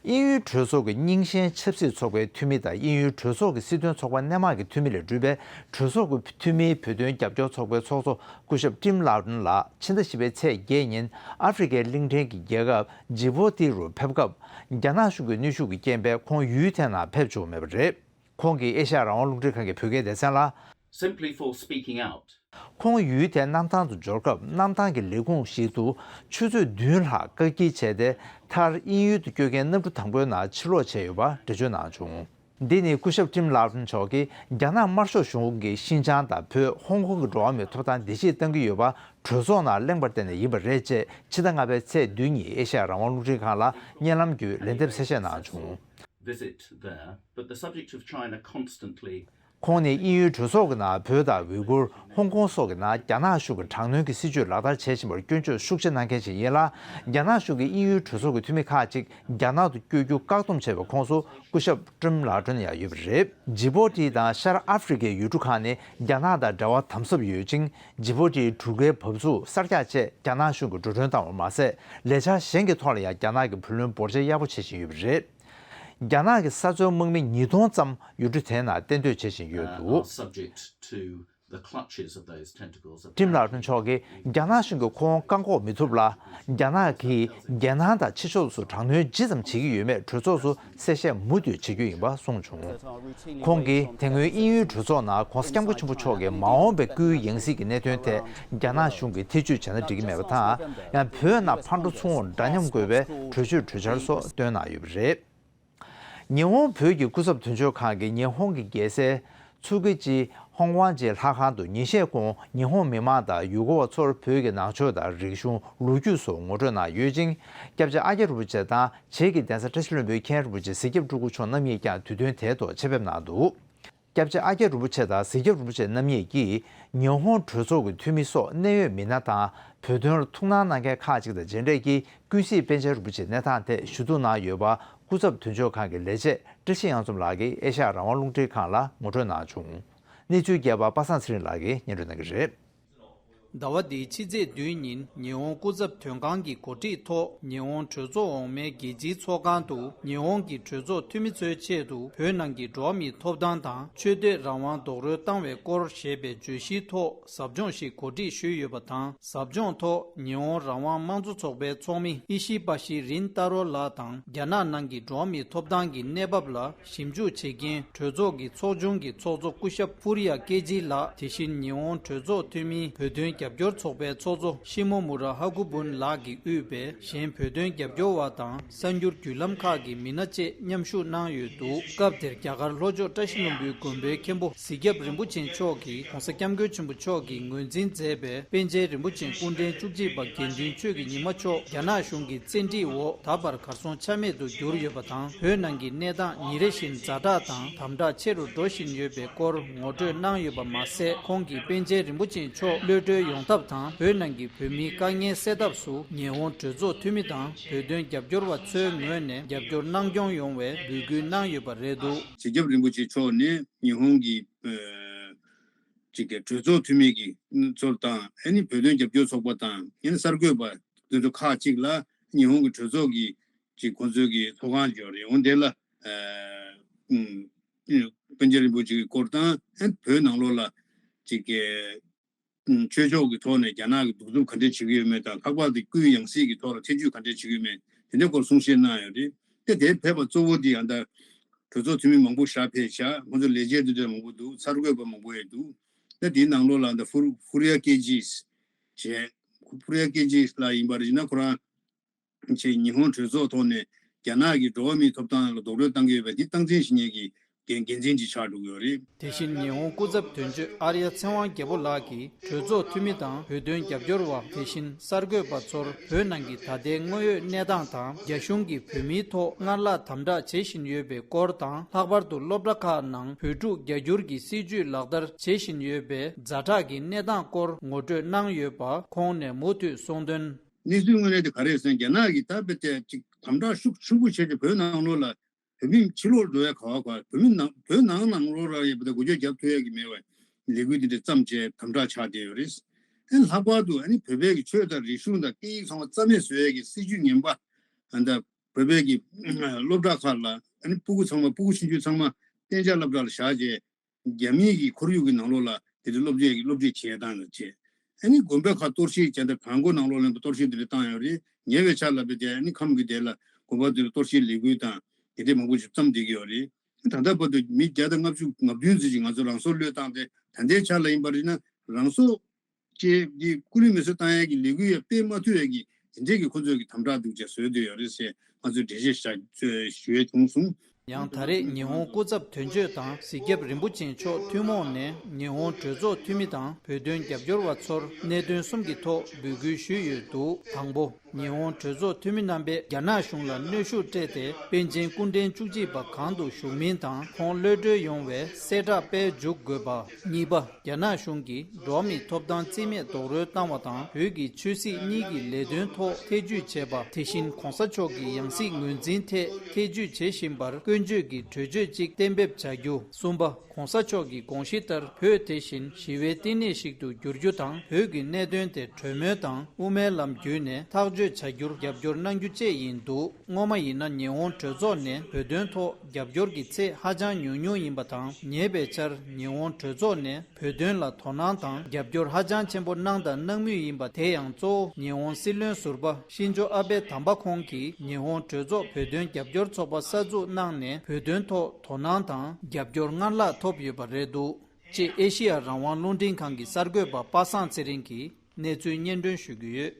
དབྱིན་ཡུལ་གྲོས་ཚོགས་ཀྱི་རྙིང་ཞེན་ཆབ་སྲིད་ཚོགས་པའི་འཐུས་མི་དང་དབྱིན་ཡུལ་གྲོས་ཚོགས་ཀྱི་སྲིད་དོན་ཚོགས་པ་སྣེ་མང་གི་འཐུས་མི་ལས་གྲུབ་པའི་གྲོས་ཚོགས་ཀྱི་འཐུས་མིའི་བོད་དོན་རྒྱབ་སྐྱོར་ཚོགས་པའི་ཚོགས་གཙོ་སྐུ་ཞབས་ཀྲིམ་ལག་ཏོན་ལགས་ཕྱི་ཟླ་བཞི་པའི་ཚེས་བརྒྱད་ཉིན་ཨ་ཧྥེ་རི་ཁའི་གླིང་ཕྲན་གྱི་རྒྱལ་ཁབ་ཇི་བོ་ཏི་རུ་ཕེབས་སྐབས། རྒྱ་ནག་གཞུང་གི་གནོན་ཤུགས་ཀྱི་རྐྱེན་པས་ཁོང་ཡུལ་དེ་ནང་ཕེབས་བཅུག་མེད་པ་རེད། ཁོང་གིས་ཨེ་ཤ་ཡ་རང་དབང་རླུང་འཕྲིན་ཁང་གི་བོད་སྐད་སྡེ་ཚན་ལ། Simply for speaking out. ཁོང་ཡུལ་དེའི་གནམ་ཐང་དུ་འབྱོར་སྐབས། གནམ་ཐང་གི་ལས་ཁུངས་ཤིག་ཏུ་ཆུ་ཚོད་བདུན་ལྷག་བཀག་སྐྱིལ་བྱས་ཏེ། མཐར་དབྱིན་ཡུལ་དུ་སྐྱོད་མཁན་གནམ་གྲུ་དང་པོའི་ནང་ཕྱིར་ལོག་བྱས་ཡོད་པ་འགྲེལ་བརྗོད་གནང་བྱུང་། འདི་ནི་སྐུ་ཞབས་ཀྲིམ་ལག་ཏོན་མཆོག་གིས་རྒྱ་ནག་དམར་ཤོག་གཞུང་གིས་ཤིན་ཅང་དང་བོད་ཧོང་ཀོང་གི་འགྲོ་བ་མིའི་ཐོབ་ཐང་བརྡལ་བཤིག་བཏང་གི་ཡོད་པ་གྲོས་ཚོགས་ནང་གླེང་བར་བརྟེན་ནས་ཡིན་པ་རེད་ཅེས་ཕྱི་ཟླ་ལྔ་པའི་ཚེས་བདུན་ཉིན་ཨེ་ཤ་ཡ་རང་དབང་རླུང་འཕྲིན་ཁང་ལ་བརྙན་ལམ་བརྒྱུད་ལན་འདེབས་གསལ་བཤད་གནང་བྱུང་། Visit there, but the subject of China constantly ཁོང་ནི་དབྱིན་ཡུལ་གྲོས་ཚོགས་ཀྱི་ནང་བོད་དང་ཝི་གུར། ཧོང་ཀོང་སོགས་ཀྱི་ནང་རྒྱ་ནག་གཞུང་གི་དྲག་གནོན་གྱི་སྲིད་བྱུས་ལག་བསྟར་བྱེད་བཞིན་པར་སྐྱོན་བརྗོད་ཤུགས་ཆེ་གནང་མཁན་ཞིག་ཡིན་ལ། རྒྱ་ནག་གཞུང་གིས་དབྱིན་ཡུལ་གྲོས་ཚོགས་ཀྱི་འཐུས་མི་ཁག་ཅིག་རྒྱ་ནག་ཏུ་བསྐྱོད་རྒྱུ་བཀག་སྡོམ་བྱས་པའི་ཁོངས་སུ་སྐུ་ཞབས་ཀྲིམ་ལག་ཏོན་ཡང་ཡོད་པ་རེད། ཇི་བོ་ཊི་དང་ཤར་ཨ་ཧྥེ་རི་ཁའི་ཡུལ་གྲུ་ཁག་ནི་རྒྱ་ནག་དང་འབྲེལ་བ་དམ་ཟབ་ཡོད་ཅིང་། ཇི་བོ་ཊིའི་གྲུ་ཁའི་བབས་ཚུགས་གསར་རྒྱག་ཆེད་རྒྱ་ནག་གཞུང་གིས་འགྲོ་གྲོན་བཏང་བ་མ་ཟད། ལས་འཆར་གཞན་གྱི་ཐོག་ལ་ཡང་རྒྱ་ནག་གིས་བུ་ལོན་འབོར་ཆེན་གཡར་པོ་བྱེད་བཞིན་ཡོད་པ་རེད། རྒྱ་ནག་གི་ས་མཚོའི་དམག་མི་ཉིས་སྟོང་ཙམ་ཡུལ་གྲུ་དེའི་ནང་གཏན་སྡོད་བྱེད་བཞིན་ཡོད་འདུག Subject to the clutches of those tentacles of ཀྲིམ་ལག་ཏོན་མཆོག་གིས་རྒྱ་ནག་གཞུང་གིས་ཁོང་བཀག་འགོག་མི་ཐུབ་ལ། རྒྱ་ནག་གིས་རྒྱལ་ནང་དང་ཕྱི་ཕྱོགས་སུ་དྲག་གནོན་ཇི་ཙམ་བྱེད་ཀྱི་ཡོད་མེད་གྲོས་ཚོགས་སུ་གསལ་བཤད་མུ་མཐུད་བྱེད་རྒྱུ་ཡིན་པ་གསུངས་བྱུང་། ཁོང་གིས་དེ་སྔོན་དབྱིན་ཡུལ་གྲོས་ཚོགས་ནང་༧གོང་ས་༧སྐྱབས་མགོན་ཆེན་པོ་མཆོག་གི་མ་འོངས་པའི་སྐུའི་ཡང་སྲིད་ཀྱི་གནད་དོན་ཐད་རྒྱ་ནག་གཞུང་གིས་ཐེ་བྱུས་བྱས་ན་འགྲིག་གི་མེད་པ་དང་། ཡང་བོད་ནང་ཕར་འགྲོ་ཚུར་འོང་འདྲ་མཉམ་དགོས་པའི་གྲོས་ཆོད་གྲོས་འཆར་སོགས་བཏོན་གནང་ཡོད་པ་རེད། ཉི་ཧོང་བོད་ཀྱི་སྐུ་ཚབ་དོན་གཅོད་ཁང་གིས་ཉི་ཧོང་གི་རྒྱལ་སྲས་ཚུ་ཀི་ཅི་ཧོང་ཝང་ཅེ་ལྷ་ཁང་དུ་ཉིན་ཤས་གོང་ཉི་ཧོང་མི་མང་དང་ཡུལ་སྐོར་བ་ཚོར་བོད་ཀྱི་ནང་ཆོས་དང་རིག་གཞུང་ལོ་རྒྱུས་སོགས་ངོ་སྤྲོད་གནང་ཡོད་ཅིང་། སྐྱབས་རྗེ་ཨ་ཀྱ་རིན་པོ་ཆེ་དང་བྱེས་ཀྱི་གདན་ས་བཀྲ་ཤིས་ལྷུན་པོའི་མཁན་རིན་པོ་ཆེ་གཟིགས་སྐྱབས་སྤྲུལ་སྐུ་མཆོག་རྣམ་གཉིས་ཀྱང་དུས་སྟོན་དེའི་ཐོག་ཆེད་ཕེབས་གནང་འདུག་སྐྱབས་རྗེ་ཨ་ཀྱ་རིན་པོ་ཆེ་དང་གཟིགས་སྐྱབས་རིན་པོ་ཆེ་རྣམ་གཉིས་ཀྱིས་ཉི་ཧོང་གྲོས་ཚོགས་ཀྱི་འཐུས་མི་སོགས་གནད་ཡོད་མི་སྣ་དང་བོད་དོན་ལ་ཐུགས་སྣང་གནང་མཁན་ཁག་ཅིག་དང་མཇལ་འཕྲད་ཀྱིས་ཀུན་གཟིགས་པཎ་ཆེན་རིན་པོ་ཆེའི་གནས་སྟངས་ཐད་ཞུ་གཏུག་གནང་ཡོད་པ། སྐུ་ཚབ་དོན་གཅོད་ཁང་གི་ལས་བྱེད་བཀྲ་ཤིས་གཡང་འཛོམས་ལགས་ཀྱིས་ཨེ་ཤ་ཡ་རང་དབང་རླུང་འཕྲིན་ཁང་ལ་ངོ་སྤྲོད་གནང་བྱུང་། གནས་ཚུལ་རྒྱས་པ་པ་སངས་ཚེ་རིང་ལགས་ཀྱིས་སྙན་སྒྲོན་གནང་གི་རེད། ཟླ་བ་འདིའི་ཕྱི་ཚེས་བདུན་ཉིན་ཉི་ཧོང་སྐུ་ཚབ་དོན་ཁང་གི་གོ་སྒྲིག་ཐོག་ཉི་ཧོང་གྲོས་ཚོགས་འོག་མའི་རྒྱལ་སྤྱིའི་ཚོགས་ཁང་དུ་ཉི་ཧོང་གི་གྲོས་ཚོགས་འཐུས་མི་ཚོའི་ཆེད་དུ་བོད་ནང་གི་འགྲོ་བ་མིའི་ཐོབ་ཐང་དང་ཆོས་དད་རང་དབང་རྡོག་རོལ་བཏང་བའི་སྐོར་ཞེས་པའི་བརྗོད་གཞིའི་ཐོག་ཟབ་སྦྱོང་ཞིག་གོ་སྒྲིག་ཞུས་ཡོད་པ་དང་། ཟབ་སྦྱོང་ཐོག་ཉི་ཧོང་རང་དབང་དམངས་གཙོ་ཚོགས་པའི་ཚོགས་མི་ཨི་ཤི་པ་ཤི་རིན་ཏཱ་རོ་ལགས་དང་རྒྱ་ནག་ནང་གི་འགྲོ་བ་མིའི་ཐོབ་ཐང་གི་གནས་བབ་ལ་ཞིབ་འཇུག་བྱེད་མཁན་གྲོས་ཚོགས་ཀྱི་ཚོགས་ཆུང་གི་ཚོགས་གཙོ་སྐུ་ཞབས་ཕུར་ཡ་ཀེ་ཇི་ལགས། དེ་བཞིན་ཉི་ཧོང་གྲོས་ཚོགས་འཐུས་མིའི་བོད་དོན་རྒྱབ་སྐྱོར་ཚོགས་པའི་ཚོགས་གཙོ་ཤི་མོ་མུ་ར་ཧ་ཀུ་བུན་ལགས་ཀྱིས་དབུས་པའི་གཞན་བོད་དོན་རྒྱབ་སྐྱོར་བ་དང་གསར་འགྱུར་བརྒྱུད་ལམ་ཁག་གི་མི་སྣ་བཅས་མཉམ་ཞུགས་གནང་ཡོད་འདུག་སྐབས་དེར་རྒྱ་གར་ལྷོ་ཕྱོགས་བཀྲ་ཤིས་ལྷུན་པོའི་དགོན་པའི་མཁན་པོ་གཟིགས་སྐྱབས་རིན་པོ་ཆེ་མཆོག་གིས་༧གོང་ས་༧སྐྱབས་མགོན་ཆེན་པོ་མཆོག་གིས་ངོས་འཛིན་མཛད་པའི་པཎ་ཆེན་རིན་པོ་ཆེ་སྐུ་ཕྲེང་བཅུ་གཅིག་པ་དགེ་འདུན་ཆོས་ཀྱི་ཉི་མ་མཆོག་རྒྱ་ནག་གཞུང་གི་བཙན་ཁྲིད་འོག་ད་བར་གར་སོང་ཆ་མེད་དུ་གྱུར་ཡོད་པ་དང་། བོད་ནང་གི་གནས་སྟངས་ཉིན་རེ་བཞིན་ཛ་དྲག་དང་དམ་དྲག་ཆེ་རུ་འགྲོ་བཞིན་ཡོད་པའི་སྐོར་ངོ་སྤྲོད་གནང་ཡོད་པ་མ་ཟད། ཁོང་གིས་པཎ་ཆེན་རིན་པོ་ཆེ་མཆོག་གློད་གྲོལ་ཡོང་ཐབས་དང་། བོད་ནང་གི་བོད་མིའི་དཀའ་ངལ་སེལ་ཐབས་སུ་ཉི་ཧོང་གྲོས་ཚོགས་འཐུས་མི་དང་བོད་དོན་རྒྱབ་སྐྱོར་བ་ཚོའི་ངོས་ནས་རྒྱབ་སྐྱོར་གནང་སྐྱོང་ཡོང་བའི་འབོད་སྐུལ་གནང་ཡོད་པ་རེད་འདུག་གཟིགས་སྐྱབས་རིན་པོ་ཆེ་མཆོག་ནི་ཉི་ཧོང་གི་ཅིག་གི་གྲོས་ཚོགས་འཐུས་མི་གི་ཚོར་དང་། ཨ་ནི་བོད་དོན་རྒྱབ་སྐྱོར་ཚོགས་པ་དང་། ཨ་ནི་གསར་འགོད་པ་དེ་ཚོ་ཁག་ཅིག་ལ་ཉི་ཧོང་གི་གྲོས་ཚོགས་ཀྱི་ཅིག་ཁོང་ཚོའི་གི་ཚོགས་ཁང་ཅིག་ཡོད་རེད། འོ་དེ་ལ་ཨ་ཨུམ་པཎ་ཆེན་རིན་པོ་ཆེ་གི་སྐོར་དང་། ཨ་ནི་བོད་ནང་ལོགས་ལ་ཅིག་གི་ཨུམ་ཆོས་ཕྱོགས་ཀྱི་ཐོག་ནས་རྒྱ་ནག་གི་གདུག་རྩུབ་ག་འདྲས་བྱེད་ཀྱི་ཡོད་མེད་དང་། ལྷག་པར་དུ་སྐུའི་ཡང་སྲིད་ཀྱི་ཐོག་ལ་ཐེ་ཇུས་ག་འདྲས་བྱེད་ཀྱི་ཡོད་མེད་དེ་འདྲའི་སྐོར་གསུང་བཤད་གནང་ཡོད་རེད། དེ་དེར་ཕེབས་པ་གཙོ་བོ་དེ་ཨ་ད་གྲོས་ཚོགས་འཐུས་མི་མང་པོ་ཞེ་དྲག་ཕེབས་ཤག་ཁོང་ཚོ་ལས་བྱེད་དེ་འདྲ་མང་པོ་འདུག་གསར་འགོད་པ་མང་པོ་ཡང་འདུག་ད་དེའི་ནང་ལོགས་ལ་ད་ཧྥུ་ཧྥུ་རི་ཡ་ཀེ་ཇིས་བྱས། ཧྥུ་རི་ཡ་ཀེ་ཇིས་ལགས་ཡིན་པར་ཡིན་ན་ཁོ་རང་ཆེས་ཉི་ཧོང་གྲོས་ཚོགས་ཐོག་ནས་རྒྱ་ནག་གིས་འགྲོ་བ་མིའི་ཐོབ་ཐང་ལ་རྡོག་རོལ་བཏང་གི་ཡོད་པ་འདི་སྟངས་འཛིན་བྱེད་མཁན་གྱི་འགན་འགན་འཛིན་ཅིག་ཆགས་འགྲོ་གི་ཡོད་རེད། དེ་བཞིན་ཉི་ཧོང་སྐུ་ཚབ་དོན་གཅོད་ཨར་ཡ་ཚེ་དབང་རྒྱལ་པོ་ལགས་ཀྱིས་གྲོས་ཚོགས་འཐུས་མི་དང་བོད་དོན་རྒྱབ་སྐྱོར་བ། དེ་བཞིན་གསར་འགོད་པ་ཚོར་བོད་ནང་གི་ད་ལྟའི་དངོས་ཡོད་གནས་སྟངས་དང་། རྒྱ་གཞུང་གིས་བོད་མིའི་ཐོག་སྔར་ལྷག་དམ་དྲག་བྱེད་བཞིན་ཡོད་པའི་སྐོར་དང་། ལྷག་པར་དུ་སློབ་གྲྭ་ཁག་ནང་བོད་ཕྲུག་རྒྱ་སྒྱུར་གྱི་སྲིད་བྱུས་ལག་བསྟར་བྱེད་བཞིན་ཡོད་པའི་ཛ་དྲག་གི་གནས་སྟངས་སྐོར་ངོ་སྤྲོད་གནང་ཡོད་པ་ཁོང་ནས་མུ་མཐུད་གསུངས་དོན། གནས་ཚུལ་དངོས་གནས་དེ་ག་རེ་རེད་ཟེར་ན། རྒྱ་ནག་གིས་ད་དཔེ་དེ་ཅིག་དམ་དྲག་ཤུགས་ཆེན་པོ་བྱས་ཏེ་བོད་ནང་ལོགས་ལ་བོད་མི་ཕྱིར་ལོག་འགྲོ་ཡ་ག་བ་ག་བ། བོད་མི་ནང་བོད་ནང་ནང་ལོགས་ལ་ཡ་བོད་དོན་འགོ་འཛུགས་རྒྱབ་ཐུབ་ཡ་གི་མེད་པ་ལས་འགུལ་དེ་འདྲ་བརྩམས་བྱས་དམ་དྲག་ཆགས་བསྡད་ཡོད་རེད། ཨ་ནི་ལྷག་པར་དུ་ཨ་ནི་བོད་པའི་གི་ཆོས་དང་རིག་གཞུང་དང་སྐད་ཡིག་ཚང་མ་རྩ་མེད་བཟོ་ཡ་གི་སྲིད་བྱུས་ངན་པ་ཨ་ད་ བོད་པའི་གི་སློབ་གྲྭ་ཁག་ལ་ཨ་ནི་སྤུ་གུ་ཚང་མ་སྤུ་གུ་ཆུང་ཆུང་ཚང་མ་གཏན་འཇགས་སློབ་གྲྭ་ལ་བཞག་རྗེས། རྒྱ་མིའི་གི་ཁོར་ཡུག་གི་ནང་ལོགས་ལ་དེ་འདྲའི་སློབ་ཆས་ཀྱི་སློབ་ཁྲིད་བྱེད་སྟངས་དང་བཅས། ཨ་ནི་དགོན་པ་ཁག་གཏོར་བཤིག་བྱས་ཏེ་བྲག་འགོ་ནང་ལོགས་ལ་གཏོར་བཤིག་དེ་འདྲ་བཏང་ཡོད་རེད། ཉེ་བའི་ཆར་ལ་བས་དེ་ཨ་ནི་ཁམས་ཀྱི་དེ་ལ་དགོན་པ་དེ་ལ་གཏོར་བཤིག་ལས་འགུལ་དང་དེ་འདྲའི་མང་པོ་ཞིག་བརྩམས་བསྡད་ཀྱི་ཡོད་རེད། ད་ལྟ་བར་དུ་མི་བརྒྱ་དང་ལྔ་བཅུ་ང་བདུན་ཙམ་ཞིག་ང་ཚོ་རང་སྲོག་བློས་བཏང་སྟེ། ད་ལྟའི་ཆར་ལ་ཡིན་པ་རེད་ན་རང་སྲོག་ཅེས་ཀྱི་སྐུ་ལུས་མེ་གསོད་བཏང་ཡས་ཀྱི་ལས་འགུལ་ཡང་སྤེལ་མ་ཐུབ་ཡས་ཀྱི་དེ་འདྲས་ཀྱི་ཁོ་ཚོས་ཀྱི་དམ་དྲག་འདུག་ཅེས་བཟོས་བསྡད་ཡོད་རེད་ཟེར་ང་ཚོས་འགྲེལ་བཤད་བྱ་ཞུ་ཡས་བྱུང་སོང་། ཡང་ད་རེས་ཉི་ཧོང་སྐུ་ཚབ་དོན་གཅོད་དང་གཟིགས་རྒྱབ་རིན་པོ་ཆེ་མཆོག་ཐུན་མོང་ནས་ཉི་ཧོང་གྲོས་ཚོགས་འཐུས་མི་དང་བོད་དོན་རྒྱབ་སྐྱོར་བ་ཚོར་གནད་དོན་གསུམ་གྱི་ཐོག་འབོད་སྐུལ་ཞུས་ཡོད་འདུག་དང་པོ། ཉི་ཧོང་གྲོས་ཚོགས་འཐུས་མི་རྣམ་པས་རྒྱ་ནག་གཞུང་ལ་གནོན་ཤུགས་སྤྲད་དེ་པཎ་ཆེན་སྐུ་ཕྲེང་བཅུ་གཅིག་པ་གང་དུ་བཞུགས་མིན་དང་ཁོང་གློད་གྲོལ་ཡོང་བའི་གསལ་བསྒྲགས་སྤེལ་འཇུག་དགོས་པ། གཉིས་པ། རྒྱ་ནག་གཞུང་གིས་འགྲོ་བ་མིའི་ཐོབ་ཐང་རྩིས་མེད་རྡོག་རོལ་བཏང་བ་དང་བོད་ཀྱི་ཆོས་སྲིད་གཉིས་ཀྱི་ལས་དོན་ཐོག་ཐེ་ཇུས་བྱས་པ། དེ་བཞིན་གོང་ས་མཆོག་གི་ཡང་སྲིད་ངོས་འཛིན་ཐད་ཐེ་ཇུས་བྱེད་བཞིན་པར་སྐྱོན་བརྗོད་ཀྱི་གྲོས་ཆོད་ཅིག་གཏན་འབེབས་བྱ་རྒྱུ། གསུམ་པ། གོང་ས་མཆོག་གི་དགོངས་གཞི་ལྟར་བོད་དེ་བཞིན་ཞི་བའི་བསྟི་གནས་ཤིག་ཏུ་འགྱུར་རྒྱུ་དང་བོད་ཀྱི་གནད་དོན་དེ་གྲོས་མོལ་དང་དབུ་མའི་ལམ་བརྒྱུད་ནས་ཐག་གཅོད་བྱ་རྒྱུར་རྒྱབ་སྐྱོར་གནང་རྒྱུ་བཅས་ཡིན་འདུག་སྔོན་མ་ཡིན་ན་ཉི་ཧོང་གྲོས་ཚོགས་ནས་བོད་དོན་ཐོག་རྒྱབ་སྐྱོར་གྱི་ཚད་ཧ་ཅང་ཉུང་ཉུང་ཡིན་པ་དང་། ཉེ་བའི་ཆར་ཉི་ཧོང་གྲོས་ཚོགས་ནས་བོད་དོན་ལ་དོ་སྣང་དང་རྒྱབ་སྐྱོར་ཧ་ཅང་ཆེན་པོ་གནང་དང་གནང་མུས་ཡིན་པ། དེ་ཡང་གཙོ་བོ་ཉི་ཧོང་སྲིད་བློན་ཟུར་པ་ཤིན་ཇོ་ཨ་བྷེ་དམ་པ་ཁོང་གིས་ཉི་ཧོང་གྲོས་ཚོགས་བོད་དོན་རྒྱབ་སྐྱོར་ཚོགས་པ་གསར་འཛུགས་གནང་ནས་བོད་དོན་ཐོག་དོ་སྣང་དང་རྒྱབ་སྐྱོར་སྔར་ལྷག་ཐོབ་ཡོད་པ་རེད་འདུག་ཅེས་ཨེ་ཤེ་ཡ་རང་དབང་རླུང་འཕྲིན་ཁང་གི་གསར་འགོད་པ་པ་སངས་ཚེ་རིང་གིས་གནས་ཚུལ་སྙན་སྒྲོན་ཞུ་གི་ཡོད།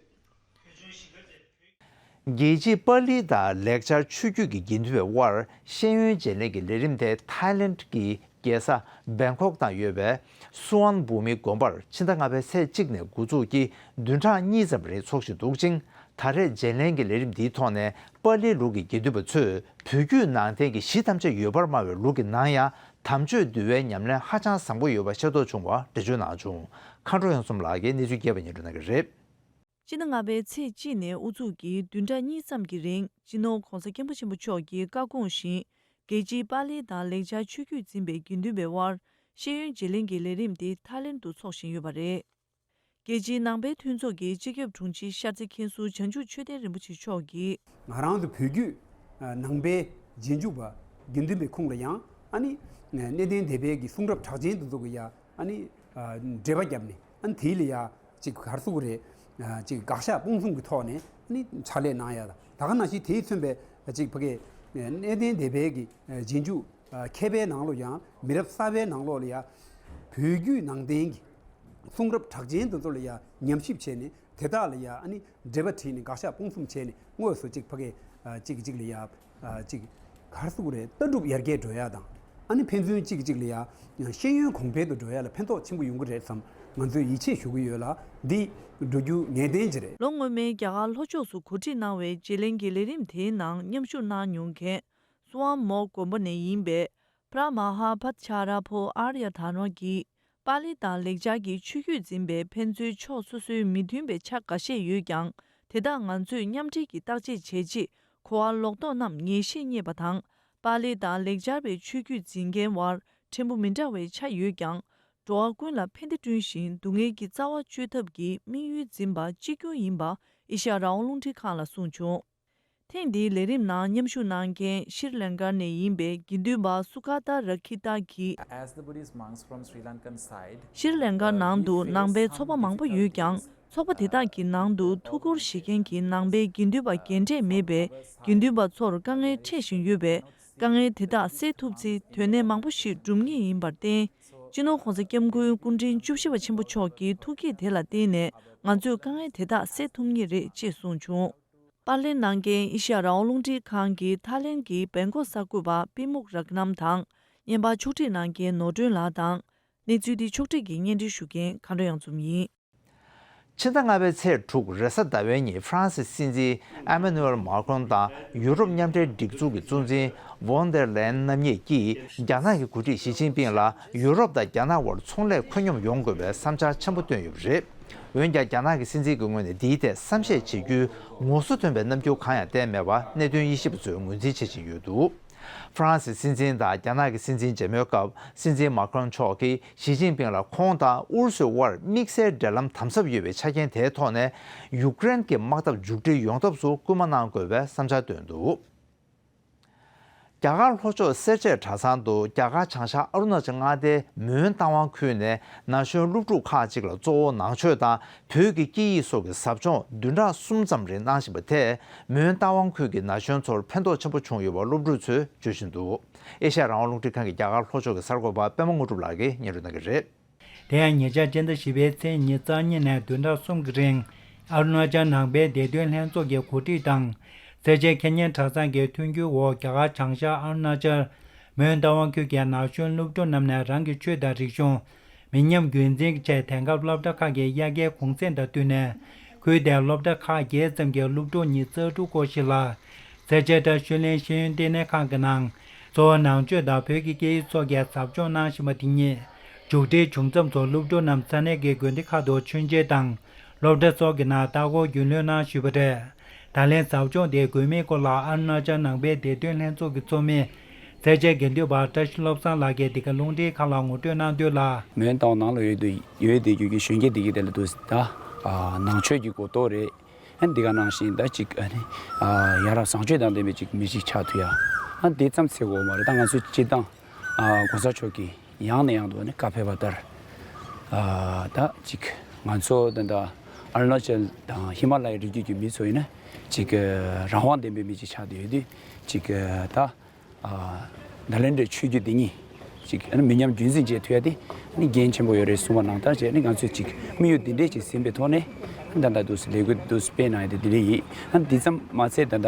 རྒྱལ་སྤྱིའི་པཱ་ལི་དང་ལེགས་སྦྱར་ཆོས་བརྒྱུད་ཀྱི་དགེ་འདུན་པའི་དབར་ཤེས་ཡོན་བརྗེ་ལེན་གྱི་ལས་རིམ་དེ་ཐའི་ལེནྜ་ཀྱི་རྒྱལ་ས་བེང་ཀོག་དང་ཡོད་པའི་སུ་ཝན་བྷུ་མི་དགོན་པར་ཕྱི་ཟླ་ལྔ་པའི་ཚེས་གཅིག་ནས་འགོ་འཛུགས་ཀྱིས་བདུན་ཕྲག་གཉིས་ཙམ་རིང་འཚོགས་བཞིན་འདུག་ཅིང་། ད་རེས་བརྗེ་ལེན་གྱི་ལས་རིམ་འདིའི་ཐོག་ནས་པཱ་ལིའི་ལུགས་ཀྱི་དགེ་འདུན་པ་ཚོས་བོད་བརྒྱུད་ནང་བསྟན་གྱི་གཞི་ཐམས་ཅད་ཡོད་པར་སྨྲ་བའི་ལུགས་ཀྱི་ནང་ཡང་དམ་ཆོས་འདུལ་བའི་ཉམས་ལེན་ཧ་ཅང་བཟང་པོ་ཡོད་པ་ཤེས་རྟོགས་བྱུང་བ་འགྲེལ་བརྗོད་གནང་བྱུང་། མཁའ་འགྲོ་དབྱངས་གསུམ་ལགས་ཀྱིས་གནས་ཚུལ་རྒྱས་པ་སྙན་སྒྲོན་གནང་གི་རེད། སྤྱི་ཟླ་ལྔ་པའི་ཚེས་གཅིག་ནས་དབུ་འཛུགས་ཀྱིས་བདུན་ཕྲག་གཉིས་ཙམ་གྱི་རིང་སྤྱི་ནོར་༧གོང་ས་༧སྐྱབས་མགོན་ཆེན་པོ་མཆོག་གི་བཀའ་དགོངས་བཞིན་རྒྱལ་སྤྱིའི་པཱ་ལི་དང་ལེགས་སྦྱར་ཆོས་བརྒྱུད་འཛིན་པའི་དགེ་འདུན་པའི་དབར་ཤེས་ཡོན་བརྗེ་ལེན་གྱི་ལས་རིམ་དེ་ཐའི་ལེནྜ་དུ་འཚོགས་བཞིན་ཡོད་པ་རེད། རྒྱལ་སྤྱིའི་ནང་པའི་མཐུན་ཚོགས་ཀྱི་སྤྱི་ཁྱབ་དྲུང་ཆེ་ཤར་རྩེ་མཁན་ཟུར་བྱང་ཆུབ་ཆོས་ལྡན་རིན་པོ་ཆེ་མཆོག་གིས། ང་རང་ཚོ་བོད་བརྒྱུད་ནང་པའི་རྗེས་འཇུག་པ་དགེ་འདུན་པའི་ཁོངས་ལ་ཡང་ཨ་ནི་གནས་བརྟན་སྡེ་པའི་གི་གསུང་རབ་གྲགས་ཅན་དེ་ཚོ་གི་ཡ་ཨ་ནི་འགྲེལ་པ་བརྒྱབ་ནས་ཨ་ནི་དེའི་ལ་ཡ་ཅིག་ག་རེ་ཟེར་དགོས་རེད། ཅིག་དགག་བཞག་སྤོང་གསུམ་གྱི་ཐོག་ནས་ཨ་ནི་ཕྱག་ལས་གནང་ཡ་དང་ད་ག་ནང་བཞིན་དེས་མཚོན་པའི་ཅིག་ཕ་གི་གནས་བརྟན་སྡེ་པའི་གི་རྗེས་འཇུག་མཁས་པའི་ནང་ལོ་ཡང་མི་རབས་གསར་པའི་ནང་ལོགས་ལ་ཡ་བོད་བརྒྱུད་ནང་བསྟན་གྱི་གསུང་རབ་གྲགས་ཅན་དེ་ཚོ་ལ་ཡ་ཉམས་ཞིབ་བྱས་ནས་དེ་དག་ལ་ཡ་ཨ་ནི་འགྲེལ་པ་བྲིས་ནས་དགག་བཞག་སྤོང་གསུམ་བྱས་ནས་དངོས་སུ་ཅིག་ཕ་གི་ཅིག་ཅིག་ལ་ཡ་ཅིག་ག་རེ་ཟེར་དགོས་རེད། ལྟ་གྲུབ་ཡར་རྒྱས་འགྲོ་ཡ་དང་ཨ་ནི་ཕན་ཚུན་ཅིག་ཅིག་ལ་ཡ་ཤེས་ཡོན་གོང་འཕེལ་དུ་འགྲོ་ཡ་ལ་ཕན་ཐོགས་ཆེན་པོ་ཡོང་གི་རེད་བསམ་ང་ཚོས་ཡིད་ཆེས་ཞུ་གི་ཡོད་ལ་འདི་འགྲོ་རྒྱུ་ངེས་གཏན་ཅིག་རེད། ལོ་སྔོན་མའི་རྒྱ་གར་ལྷོ་ཕྱོགས་སུ་གོ་སྒྲིག་གནང་བའི་བརྗེ་ལེན་གྱི་ལས་རིམ་དེའི་ནང་མཉམ་ཞུགས་གནང་མྱོང་མཁན་སུ་ཝན་མོག་དགོན་པ་ནས་ཡིན་པའི་བྷ་ར་མ་ཧ་བྷ་ཏ་ཅཱ་ར་པོ་ཨཱརྱ་དྷརྨ་གིས། པཱ་ལི་དང་ལེགས་སྦྱར་གྱི་ཆོས་བརྒྱུད་འཛིན་པའི་ཕན་ཚུན་ཕྱོགས་སོ་སོའི་མི་མཐུན་པའི་ཆ་འགའ་ཤས་ཡོད་ཀྱང་། དེ་དག་ང་ཚོས་མཉམ་འབྲེལ་གྱིས་བརྟག་དཔྱད་བྱས་རྗེས་གོ་བ་ལོག་རྟོག་རྣམས་ངེས་ཤེས་རྙེད་པ་དང་། པཱ་ལི་དང་ལེགས་སྦྱར་བའི་ཆོས་བརྒྱུད་འཛིན་མཁན་དབར་ཕྲན་བུ་མི་འདྲ་བའི་ཆ་ཡོད་ཀྱང་། འགྲོ་བ་ཀུན་ལ་ཕན་བདེ་བསྐྲུན་ཞིང་སྡུག་བསྔལ་གྱི་རྩ་བ་གཅོད་ཐབས་ཀྱི་དམིགས་ཡུལ་འཛིན་པ་གཅིག་གྱུར་ཡིན་པ་ཨེ་ཤ་ཡ་རང་དབང་རླུང་འཕྲིན་ཁང་ལ་གསུངས་བྱུང་། ཐེངས་འདིའི་ལས་རིམ་ནང་མཉམ་ཞུགས་གནང་མཁན་ཤྲི་ལང་ཀ་ནས་ཡིན་པའི་དགེ་འདུན་པ་སུ་ཁ་ཏ་ར་ཁི་ཏ་གིས། As the Buddhist monks from Sri Lankan side, ཤྲི་ལང་ཀ་ནང་དུ་ནང་པའི་ཚོགས་པ་མང་པོ་ཡོད་ཀྱང་། ཚོགས་པ་དེ་དག་གི་ནང་དུ་ཐུགས་ཁུར་བཞེས་མཁན་གྱི་ནང་པའི་དགེ་འདུན་པ་རྒན་གྲས་མེད་པས། དགེ་འདུན་པ་ཚོར་དཀའ་ངལ་འཕྲད་བཞིན་ཡོད་པས། དཀའ་ངལ་དེ་དག་སེལ་ཐུབ་ཚེ་དོན་གནད་མང་པོ་ཞིག་འགྲུབ་ངེས་ཡིན་པར་བརྟེན། སྤྱི་ནོར་༧གོང་ས་༧སྐྱབས་མགོན་སྐུ་ཕྲེང་བཅུ་བཞི་པ་ཆེན་པོ་མཆོག་གི་ཐུགས་བསྐྱེད་དེ་ལ་བརྟེན་ནས་ང་ཚོས་དཀའ་ངལ་དེ་དག་སེལ་ཐུབ་ངེས་རེད་ཅེས་གསུངས་བྱུང་། པར་ལེན་གནང་མཁན་ཨེ་ཤ་ཡ་རང་དབང་རླུང་འཕྲིན་ཁང་གི་ཐའི་ལེན་གྱི་བེང་ཀོག་གསར་འགོད་པ་པི་མུག་རག་ནམ་དང་། བརྙན་པར་ཕྱོགས་སྒྲིག་གནང་མཁན་ནོར་སྒྲོན་ལགས་དང་། གནས་ཚུལ་འདི་ཕྱོགས་སྒྲིག་གིས་སྙན་སྒྲོན་ཞུ་མཁན་མཁའ་འགྲོ་གཡང་འཛོམས་ཡིན། ཕྱི་ཟླ་ལྔ་པའི་ཚེས་དྲུག་རེས་གཟའ་ཟླ་བའི་ཉིན་ཧྥ་རན་སིའི་སྲིད་འཛིན་ཨེ་མ་ནུ་ཨེལ་མཱ་ཁྲོན་དང་ཡུ་རོབ་མཉམ་འབྲེལ་སྒྲིག་འཛུགས་ཀྱི་གཙོ་འཛིན་ཝོན་དེར་ལེན་རྣམ་གཉིས་ཀྱིས་རྒྱ་ནག་གི་འགོ་ཁྲིད་ཞི་ཅིན་ཕིང་ལ་ཡུ་རོབ་དང་རྒྱ་ནག་དབར་ཚོང་ལས་ཁོད་སྙོམས་ཡོང་དགོས་པའི་བསམ་འཆར་ཆེན་པོ་བཏོན་ཡོད་པ་རེད། འོན་ཀྱང་རྒྱ་ནག་གི་སྲིད་འཛིན་གྱི་ངོས་ནས་འདིའི་ཐད་བསམ་ཤེས་བྱེད་རྒྱུའི་ངོ་སོ་ཐོན་པའི་རྣམ་འགྱུར་གང་ཡང་བསྟན་མེད་པ་གནད་དོན་དབྱེ་ཞིབ་པ་ཚོས་ངོས་འཛིན་བྱེད་བཞིན་ཡོད་འདུག་ཧྥ་རན་སིའི་སྲིད་འཛིན་དང་རྒྱ་ནག་གི་སྲིད་འཛིན་མཇལ་མོལ་སྐབས། སྲིད་འཛིན་མཱ་ཁི་རོན་མཆོག་གིས་ཞི་ཅིན་ཕིང་ལ་ཁོང་དང་ཨུ་རུ་སུའི་དབར་དམིགས་བསལ་འབྲེལ་ལམ་དམ་ཟབ་ཡོད་པའི་ཆ་རྐྱེན་དེའི་ཐོག་ནས། ཡུཀ་རེན་གྱི་དམག་འཐབ་མཇུག་སྒྲིལ་ཡོང་ཐབས་སུ་སྐུལ་མ་གནང་དགོས་པའི་བསམ་འཆར་བཏོན་འདུག་རྒྱ་གར་ལྷོ་ཕྱོགས་སེར་བྱེས་གྲྭ་ཚང་དུ་རྒྱ་གར་བྱང་ཤར་ཨ་རུ་ན་ཅལ་མངའ་སྡེའི་མོན་རྟ་དབང་ཁུལ་ནས་ན་གཞོན་སློབ་ཕྲུག་ཁག་ཅིག་ལ་གཙོ་བོ་ནང་ཆོས་དང་བོད་ཀྱི་སྐད་ཡིག་སོགས་ཀྱི་ཟབ་སྦྱོང་བདུན་ཕྲག་གསུམ་ཙམ་རིང་གནང་བཞིན་པ་དེས་མོན་རྟ་དབང་ཁུལ་གྱི་ན་གཞོན་ཚོར་ཕན་ཐོགས་ཆེན་པོ་བྱུང་ཡོད་པ་སློབ་ཕྲུག་ཚོས་བརྗོད་བཞིན་འདུག་ཨེ་ཤ་ཡ་རང་དབང་རླུང་འཕྲིན་ཁང་གི་རྒྱ་གར་ལྷོ་ཕྱོགས་ཀྱི་གསར་འགོད་པ་པད་མ་དངོས་གྲུབ་ལགས་ཀྱིས་སྙན་སྒྲོན་གནང་གི་རེད། དེ་ཡང་ཉེ་ཆར་སྤྱི་ཟླ་བཞི་པའི་ཚེས་ཉི་ཤུ་རྩ་གཉིས་ནས་བདུན་ཕྲག་གསུམ་གྱི་རིང་ཨ་རུ་ན་ཅལ་ནང་པའི་བདེ་དོན་ལྷན་ཚོགས་ཀྱི་གོ་སྒྲིག་དང་། སེར་བྱེས་ཁེ་ཉན་གྲྭ་ཚང་གི་མཐུན་འགྱུར་འོག་རྒྱ་གར་བྱང་ཤར་ཨ་རུ་ན་ཅལ་མོན་རྟ་དབང་ཁུལ་གྱི་ན་གཞོན་སློབ་ཕྲུག་རྣམས་ནས་རང་གི་ཆོས་དང་རིག་གཞུང་། མི་ཉམས་རྒྱུན་འཛིན་གྱི་ཆེད་དེང་སྐབས་སློབ་གྲྭ་ཁག་གི་དབྱར་ཁའི་གུང་སེང་དང་བསྟུན་ནས། ཁུལ་དེའི་སློབ་གྲྭ་ཁག་བརྒྱད་ཙམ་གྱི་སློབ་ཕྲུག་ཉི་ཤུ་རྩ་དྲུག་སྐོར་ཞིག་ལ། སེར་བྱེས་བཀྲ་ཤིས་གླིང་ཤེས་ཡོན་ལྟེ་གནས་ཁང་གི་ནང་། གཙོ་བོ་ནང་ཆོས་དང་བོད་ཀྱི་སྐད་ཡིག་སོགས་ཀྱི་ཟབ་སྦྱོང་གནང་བཞིན་པ་དེ་ཉིད་མཇུག་སྒྲིལ་བྱུང་མཚམས་སུ། སློབ་ཕྲུག་རྣམས་ས་གནས་ཀྱི་དགོན་སྡེ་ཁག་ཏུ་མཆོད་མཇལ་དང་། སློབ་གྲྭ་སོགས་ཀྱི་ནང་ལྟ་སྐོར་རྒྱུས་ལོན་གནང་ཞུས་པ་རེད། ད་ལན་ཟབ་སྦྱོང་དེའི་དགོས་དམིགས་སྐོར་ལ་ཨ་རུ་ན་ཅལ་ནང་པའི་བདེ་དོན་ལྷན་ཚོགས་ཀྱི་ཚོགས་མི། སེར་བྱེས་དགེ་འདུན་པ་བཀྲ་ཤིས་བློ་བཟང་ལགས་ཀྱིས་འདི་ག་རླུང་འཕྲིན་ཁང་ལ་ངོ་སྤྲོད་གནང་དོན་ལ། མོན་རྟ་དབང་ནང་ལ་ཡོད་དུ་ཡོད་དེ་རྒྱུ་གི་གཞོན་སྐྱེས་དེ་གི་དེ་ལ་དུ་ད་ནང་ཆོས་ཀྱི་གོ་རྟོགས་རེད། ཨ་འདི་ག་ནང་བཞིན་ད་ཅིག་ཨ་ནི་ཡ་རབས་བཟང་སྤྱོད་དང་ལྡན་པའི་ཅིག་མི་ཞིག་ཆགས་ཐུབ་ཡ། ཨ་འདི་ཙམ་ཚེ་གོ་མ་རེད། ད་ང་ཚོ་སྤྱི་བཏང་གོང་ས་མཆོག་གིས་ཡང་ནས་ཡང་དུ་ཨ་ནི་བཀའ་ཕེབས་པ་ལྟར། ད་ཅིག་ང་ཚོ་ད་ད་ཨ་རུ་ན་ཅལ་དང་ཧི་མ་ལ་ཡའི་རི་རྒྱུད་ཀྱི་མི་ཚོ་ཡིན་ན་ཅིག་རང་དབང་ལྡན་པའི་མི་ཅིག་ཆགས་བསྡད་ཡོད་དུས་ཅིག་ད། ནཱ་ལེནྡྲའི་ཆོས་བརྒྱུད་འདི་ཉིད་ཅིག་ཨ་ནི་མི་ཉམས་རྒྱུན་འཛིན་བྱེད་ཐུབ་ཡ་དེ་ཨ་ནི་འགན་ཆེན་པོ་ཡོད་རེད་གསུངས་པ་ནང་ལྟར་བྱས་ནས་ང་ཚོས་ཅིག་དམིགས་ཡུལ་འདི་འདྲས་ཅིག་ཟིན་པའི་ཐོག་ནས་ཨ་ནི་ད་ལྟ་འདུག་སེ་ལས་འགུལ་འདུག་སེ་སྤེལ་གནང་ཡ་དེ་འདི་འདྲས་ཡིན། ཨ་ནི་འདི་ཙམ་མ་ཚད་ད་ལྟ་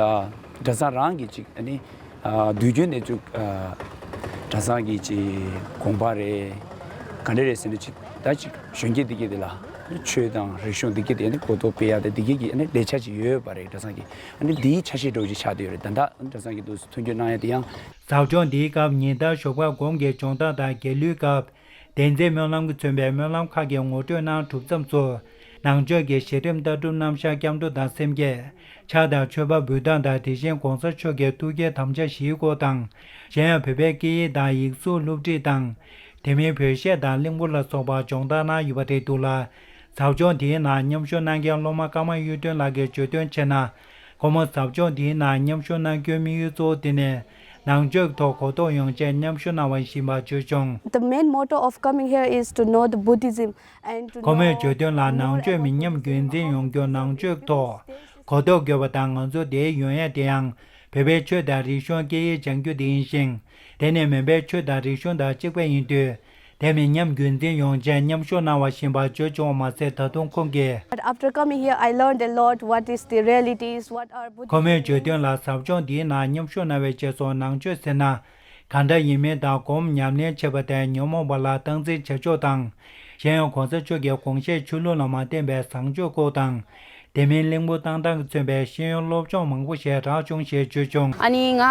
གྲྭ་ཚང་རང་གི་ཅིག་ཨ་ནི་དུས་རྒྱུན་ནས་ཅིག་གྲྭ་ཚང་གི་ཅིག་དགོངས་པ་རེད། ག་འདྲས་རེད་ཟེར་ན་ཅིག་ད་ཅིག་གཞོན་སྐྱེས་འདི་གས་དེ་ལ་ཆོས་དང་རིག་གཞུང་འདི་གས་དེ་ཨ་ནི་གོ་རྟོགས་སྤེལ་ཡ་དེ་འདི་གས་ཀྱི་ཨ་ནི་ལས་འཆར་ཅིག་ཡོད་པ་རེད། གྲྭ་ཚང་གི་ཨ་ནི་འདིའི་ཆ་ཤས་འདྲ་བོ་ཅིག་ཆགས་བསྡད་ཡོད་རེད། ད་ལྟ་གྲྭ་ཚང་གི་འདུག་སེ་མཐུན་འགྱུར་གནང་ཡ་དེ་ཡང་། ཟབ་སྦྱོང་འདིའི་སྐབས་ཉིན་ལྟར་ཞོགས་པ་སྒོམ་གྱི་སྦྱོང་སྟངས་དང་རྒྱལ་གླུའི་སྐབས། བདེན་ཚིག་སྨོན་ལམ་གྱིས་མཚོན་པའི་སྨོན་ལམ་ཁག་གི་ངོ་སྤྲོད་གནང་གྲུབ་མཚམས་སུ། ནང་ཆོས་ཀྱི་གཞི་རིམ་ལྟ་གྲུབ་རྣམ་གཞག་སྐྱབས་འགྲོ་དང་སེམས་བསྐྱེད། ཕྱག་དང་མཆོད་པ་འབུལ་སྟངས་དང་དེ་བཞིན་གོང་ས་མཆོག་གི་ཐུགས་བསྐྱེད་དམ་བཅའ་བཞིའི་སྐོར་དང་། གཞན་ཡང་བོད་པའི་སྐད་ཡིག་དང་ཡིག་གཟུགས་སློབ་ཁྲིད་དང་། དེ་མིན་བོད་གཞས་དང་གླིང་བུ་ལ་སོགས་པ་སྦྱོང་བརྡར་གནང་ཡོད་པ་རེད་འདུག་ལ། ཟབ་སྦྱོང་དེའི་ནང་མཉམ་ཞུགས་གནང་མཁན་སློབ་མ་ཀརྨ་གཡུ་སྒྲོན་ལགས་ཀྱིས་བརྗོད་དོན་བྱས་ན། ཁོ་མོ་ཟབ་སྦྱོང་འདིའི་ནང་མཉམ་ཞུགས་གནང་རྒྱུའི་དམིགས་ཡུལ་གཙོ་བོ་དེ་ནི། ནང་ཆོས་ཐོག་གོ་རྟོགས་ཡོང་ཆེད་མཉམ་ཞུགས་གནང་བ་ཡིན་པ་བརྗོད་བྱུང་། The main motto of coming here is to know the Buddhism and to know more about Buddhism. ཁོ་མོས་བརྗོད་དོན་ལ། ནང་ཆོས་མི་ཉམས་རྒྱུན་འཛིན་ཡོང་རྒྱུར་ནང་ཆོས་ཐོག་གོ་རྟོགས་དགོས་པ་དང་། ང་ཚོ་འདིར་ཡོང་ཡ་དེ་ཡང་བོད་པའི་ཆོས་དང་རིག་གཞུང་སྐད་ཡིག་སྦྱང་རྒྱུ་དེ་ཡིན་ཞིང་། དེ་ནི་མོན་པའི་ཆོས་དང་རིག་གཞུང་དང་གཅིག་པ་ཡིན་དུས། དེ་མི་ཉམས་རྒྱུན་འཛིན་ཡོང་ཆེད་མཉམ་ཞུགས་གནང་བ་ཡིན་པ་བརྗོད་བྱུང་བ་མ་ཟད། ད་དུང་ཁོང་གིས། But after coming here, I learned a lot. What is the realities? What are Buddhism? ཁོ་མོས་བརྗོད་དོན་ལ། ཟབ་སྦྱོང་འདིའི་ནང་མཉམ་ཞུགས་གནང་བའི་རྗེས་སུ་ནང་ཆོས་ཟེར་ན་གང་འདྲ་ཡིན་མིན་དང་། སྒོམ་ཉམས་ལེན་བྱེད་པ་དང་ཉོན་མོངས་པ་ལ་སྟངས་འཛིན་བྱེད་ཕྱོགས་དང་། གཞན་ཡང་གོང་ས་མཆོག་གི་དགོངས་བཞེད་ཆོས་ལུགས་ལ་མ་བརྟེན་པའི་བཟང་སྤྱོད་སྐོར་དང་། དེ་མིན་གླིང་བུ་བཏང་སྟངས་ཀྱིས་མཚོན་པའི་ཤེས་ཡོན་སློབ་སྦྱོང་མང་པོ་ཞིག་རག་བྱུང་ཞེས་བརྗོད་བྱུང་། ཨ་ནི་ང་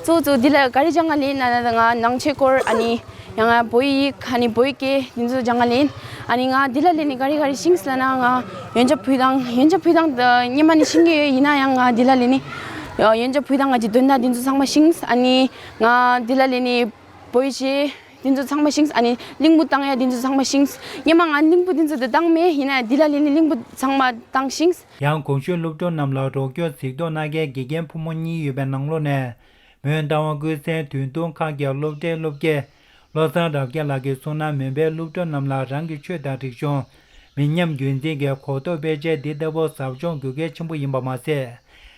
གཙོ་བོ་གཙོ་འདི་ལ་ག་རེ་སྦྱང་ག་ལེན་ན་ན་ང་ནང་ཆོས་སྐོར། ཨ་ནི་ཡང་ང་བོད་ཡིག་ཨ་ནི་བོད་སྐད་འདི་ཚོ་སྦྱང་ག་ལེན། ཨ་ནི་ང་འདི་ལ་སླེབས་ནས་ག་རེ་ག་རེ་ཤེས་སོང་ལབ་ན། ང་ཡོན་ཆབ་ཕུལ་སྟངས་ཡོན་ཆབ་ཕུལ་སྟངས་འདི་སྔོན་མ་ནས་ཤེས་ཀྱི་ཡོད། ཡིན་ན་ཡང་ང་འདི་ལ་སླེབས་ནས་ཡོན་ཆབ་ཕུལ་སྟངས་ཀྱི་དོན་དག་འདི་ཚོ་ཚང་མ་ཤེས། ཨ་ནི་ང་འདི་ལ་སླེབས་ནས་བོད་གཞས་འདི་ཚོ་ཚང་མ་ཤེས། ཨ་ནི་གླིང་བུ་བཏང་ཡ་འདི་ཚོ་ཚང་མ་ཤེས། སྔོན་མ་ང་གླིང་བུ་འདི་ཚོ་འདི་བཏང་མེད། ཡིན་ན་འདི་ལ་སླེབས་ནས་གླིང་བུ་ཚང་མ་བཏང་ཤེས། ཡང་གོང་ཞུས་སློབ་ཕྲུག་རྣམས་ལ་རོགས་སྐྱོར་གཟིགས་རྟོག་གནང་མཁན་དགེ་རྒན་ཕོ་མོ་གཉིས་ཡོད་པའི་ནང་ལོགས་ནས། མོན་རྟ་དབང་ཀུན་གསལ་དོན་ཐུང་ཁག་གི་སློབ་གྲྭའི་སློབ་དགེ་བློ་བཟང་རབ་རྒྱས་ལགས་ཀྱིས་གསུངས་ན། མོན་པའི་སློབ་ཕྲུག་རྣམས་ལ་རང་གི་ཆོས་དང་རིག་གཞུང་མི་ཉམས་རྒྱུན་འཛིན་གྱི་གོ་རྟོགས་སྤེལ་ཆེད་འདི་ལྟ་བུ་ཟབ་སྦྱོང་དགོས་གལ་ཆེན་པོ་ཡིན་པ་མ་ཟད།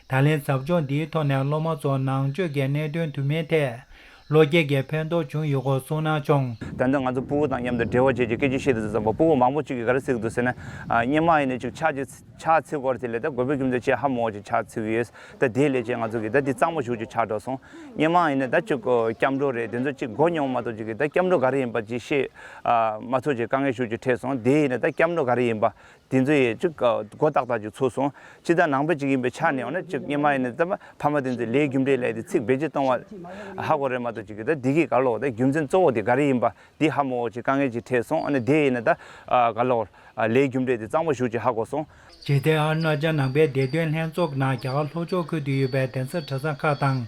ད་ལན་ཟབ་སྦྱོང་འདིའི་ཐོག་ནས་སློབ་མ་ཚོར་ནང་ཆོས་ཀྱི་གནད་དོན་དུ་མའི་ཐད་བློ་སྐྱེད་ཀྱི་ཕན་ཐོགས་བྱུང་ཡོད་སྐོར་གསུངས་གནང་བྱུང་། ད་ལྟ་ང་ཚོ་སྤུ་གུ་དང་མཉམ་དུ་འབྲེལ་བ་བྱས་ཀྱི་སྐད་ཆ་བཤད་དུས་ཙམ་པ་སྤུ་གུ་མང་པོ་ཅིག་གིས་ག་རེ་ཟེར་གྱི་འདུག་ཟེར་ན། ཨ་སྔོན་མ་ཡིན་ན་ཅིག་ཕྱག་ཅིག་ཕྱག་འཚལ་སྐོར་དེ་ལས་ད་དགོས་པའི་རྒྱུ་མཚན་ཅིག་ཧ་མ་གོ་ཅིག་ཕྱག་འཚལ་གྱི་ཡོད། ད་དེ་ལས་ཅིག་ང་ཚོ་གིས་ད་འདི་གཙང་མ་ཞེ་པོ་ཅིག་ཆགས་འགྲོ་སོང་། སྔོན་མ་ཡིན་ན་ད་ཅིག་སྐྱབས་འགྲོ་རེད། དེ་ཚོ་ཅིག་གོ་མྱོང་མ་གཏོགས་ཅིག་གིས་ད་སྐྱབས་འགྲོ་ག་རེ་ཡིན་པ་ཅིག་ཤེས་ཨ་མ་ཐུབ་ཅིག་དཀའ་ངལ་ཞེ་པོ་ཅིག་འཕྲད་སོང་། དེ་ཡིན་ན་ད་སྐྱབས་འགྲོ་ག་རེ་ཡིན་པ། དེ་ཚོ་ཡི་ཅིག་གོ་ཏག་ཏག་ཅིག་ཚུགས་སོང་། སྤྱིར་བཏང་ནང་པ་ཅིག་ཡིན་པའི་ཆ་ནས་འོ་ན་ཅིག་སྔོན་མ་ཡིན་ན་ད་ཕ་མ་དེ་ཚོས་ལས་རྒྱུ་འབྲས་ལས་དེ་ཚིག་བེད་སྤྱོད་གཏོང་བ་ཧ་གོ་རེད་མ་གཏོགས་ཅིག་གིས་ད་འདི་གི་ག་ལོག་ད་རྒྱུ་མཚན་གཙོ་བོ་དེ་ག་རེ་ཡིན་པ་འདི་ཧ་མ་གོ་ཅིག་དཀའ་ངལ་ཅིག་འཕྲད་སོང་། ཨ་ནི་དེ་ཡིན་ན་ད་ག་ལོག་ལས་རྒྱུ་འབྲས་དེ་གཙང་མ་ཞེ་པོ་ཅིག་ཧ་གོ་སོང་། ཇི་ལྟར་ཨ་རུ་ན་ཅལ་ནང་པའི་བདེ་དོན་ལྷན་ཚོགས་ནང་རྒྱ་གར་ལྷོ་ཕྱོགས་ཁུལ་དུ་ཡོད་པའི་གདན་ས་གྲྭ་ཚང་ཁག་དང་།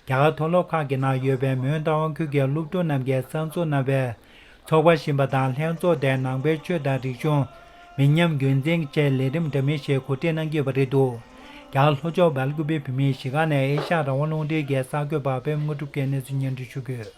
རྒྱ་གར་མཐོ་སློབ་ཁག་གི་ནང་ཡོད་པའི་མོན་རྟ་དབང་ཁུལ་གྱི་སློབ་ཕྲུག་རྣམས་ཀྱིས་གསར་འཛུགས་གནང་བའི་ཚོགས་པ་བཞིན་པ་དང་ལྷན་ཚོགས་དེ་ནང་པའི་ཆོས་དང་རིག་གཞུང་མི་ཉམས་རྒྱུན་འཛིན་བཅས་ལས་རིམ་འདྲ་མིན་ཞིག་གོ་སྒྲིག་གནང་གི་ཡོད་པ་རེད་འདུག་རྒྱ་གར་ལྷོ་ཕྱོགས་སྦེལ་ཀུ་པེ་བོད་མིའི་གཞིས་ཁང་ནས་ཨེ་ཤ་ཡ་རང་དབང་རླུང་འཕྲིན་གྱི་གསར་འགོད་པ་པད་མ་དངོས་གྲུབ་ཀྱིས་གནས་ཚུལ་སྙན་སྒྲོན་ཞུ་གི་ཡོད།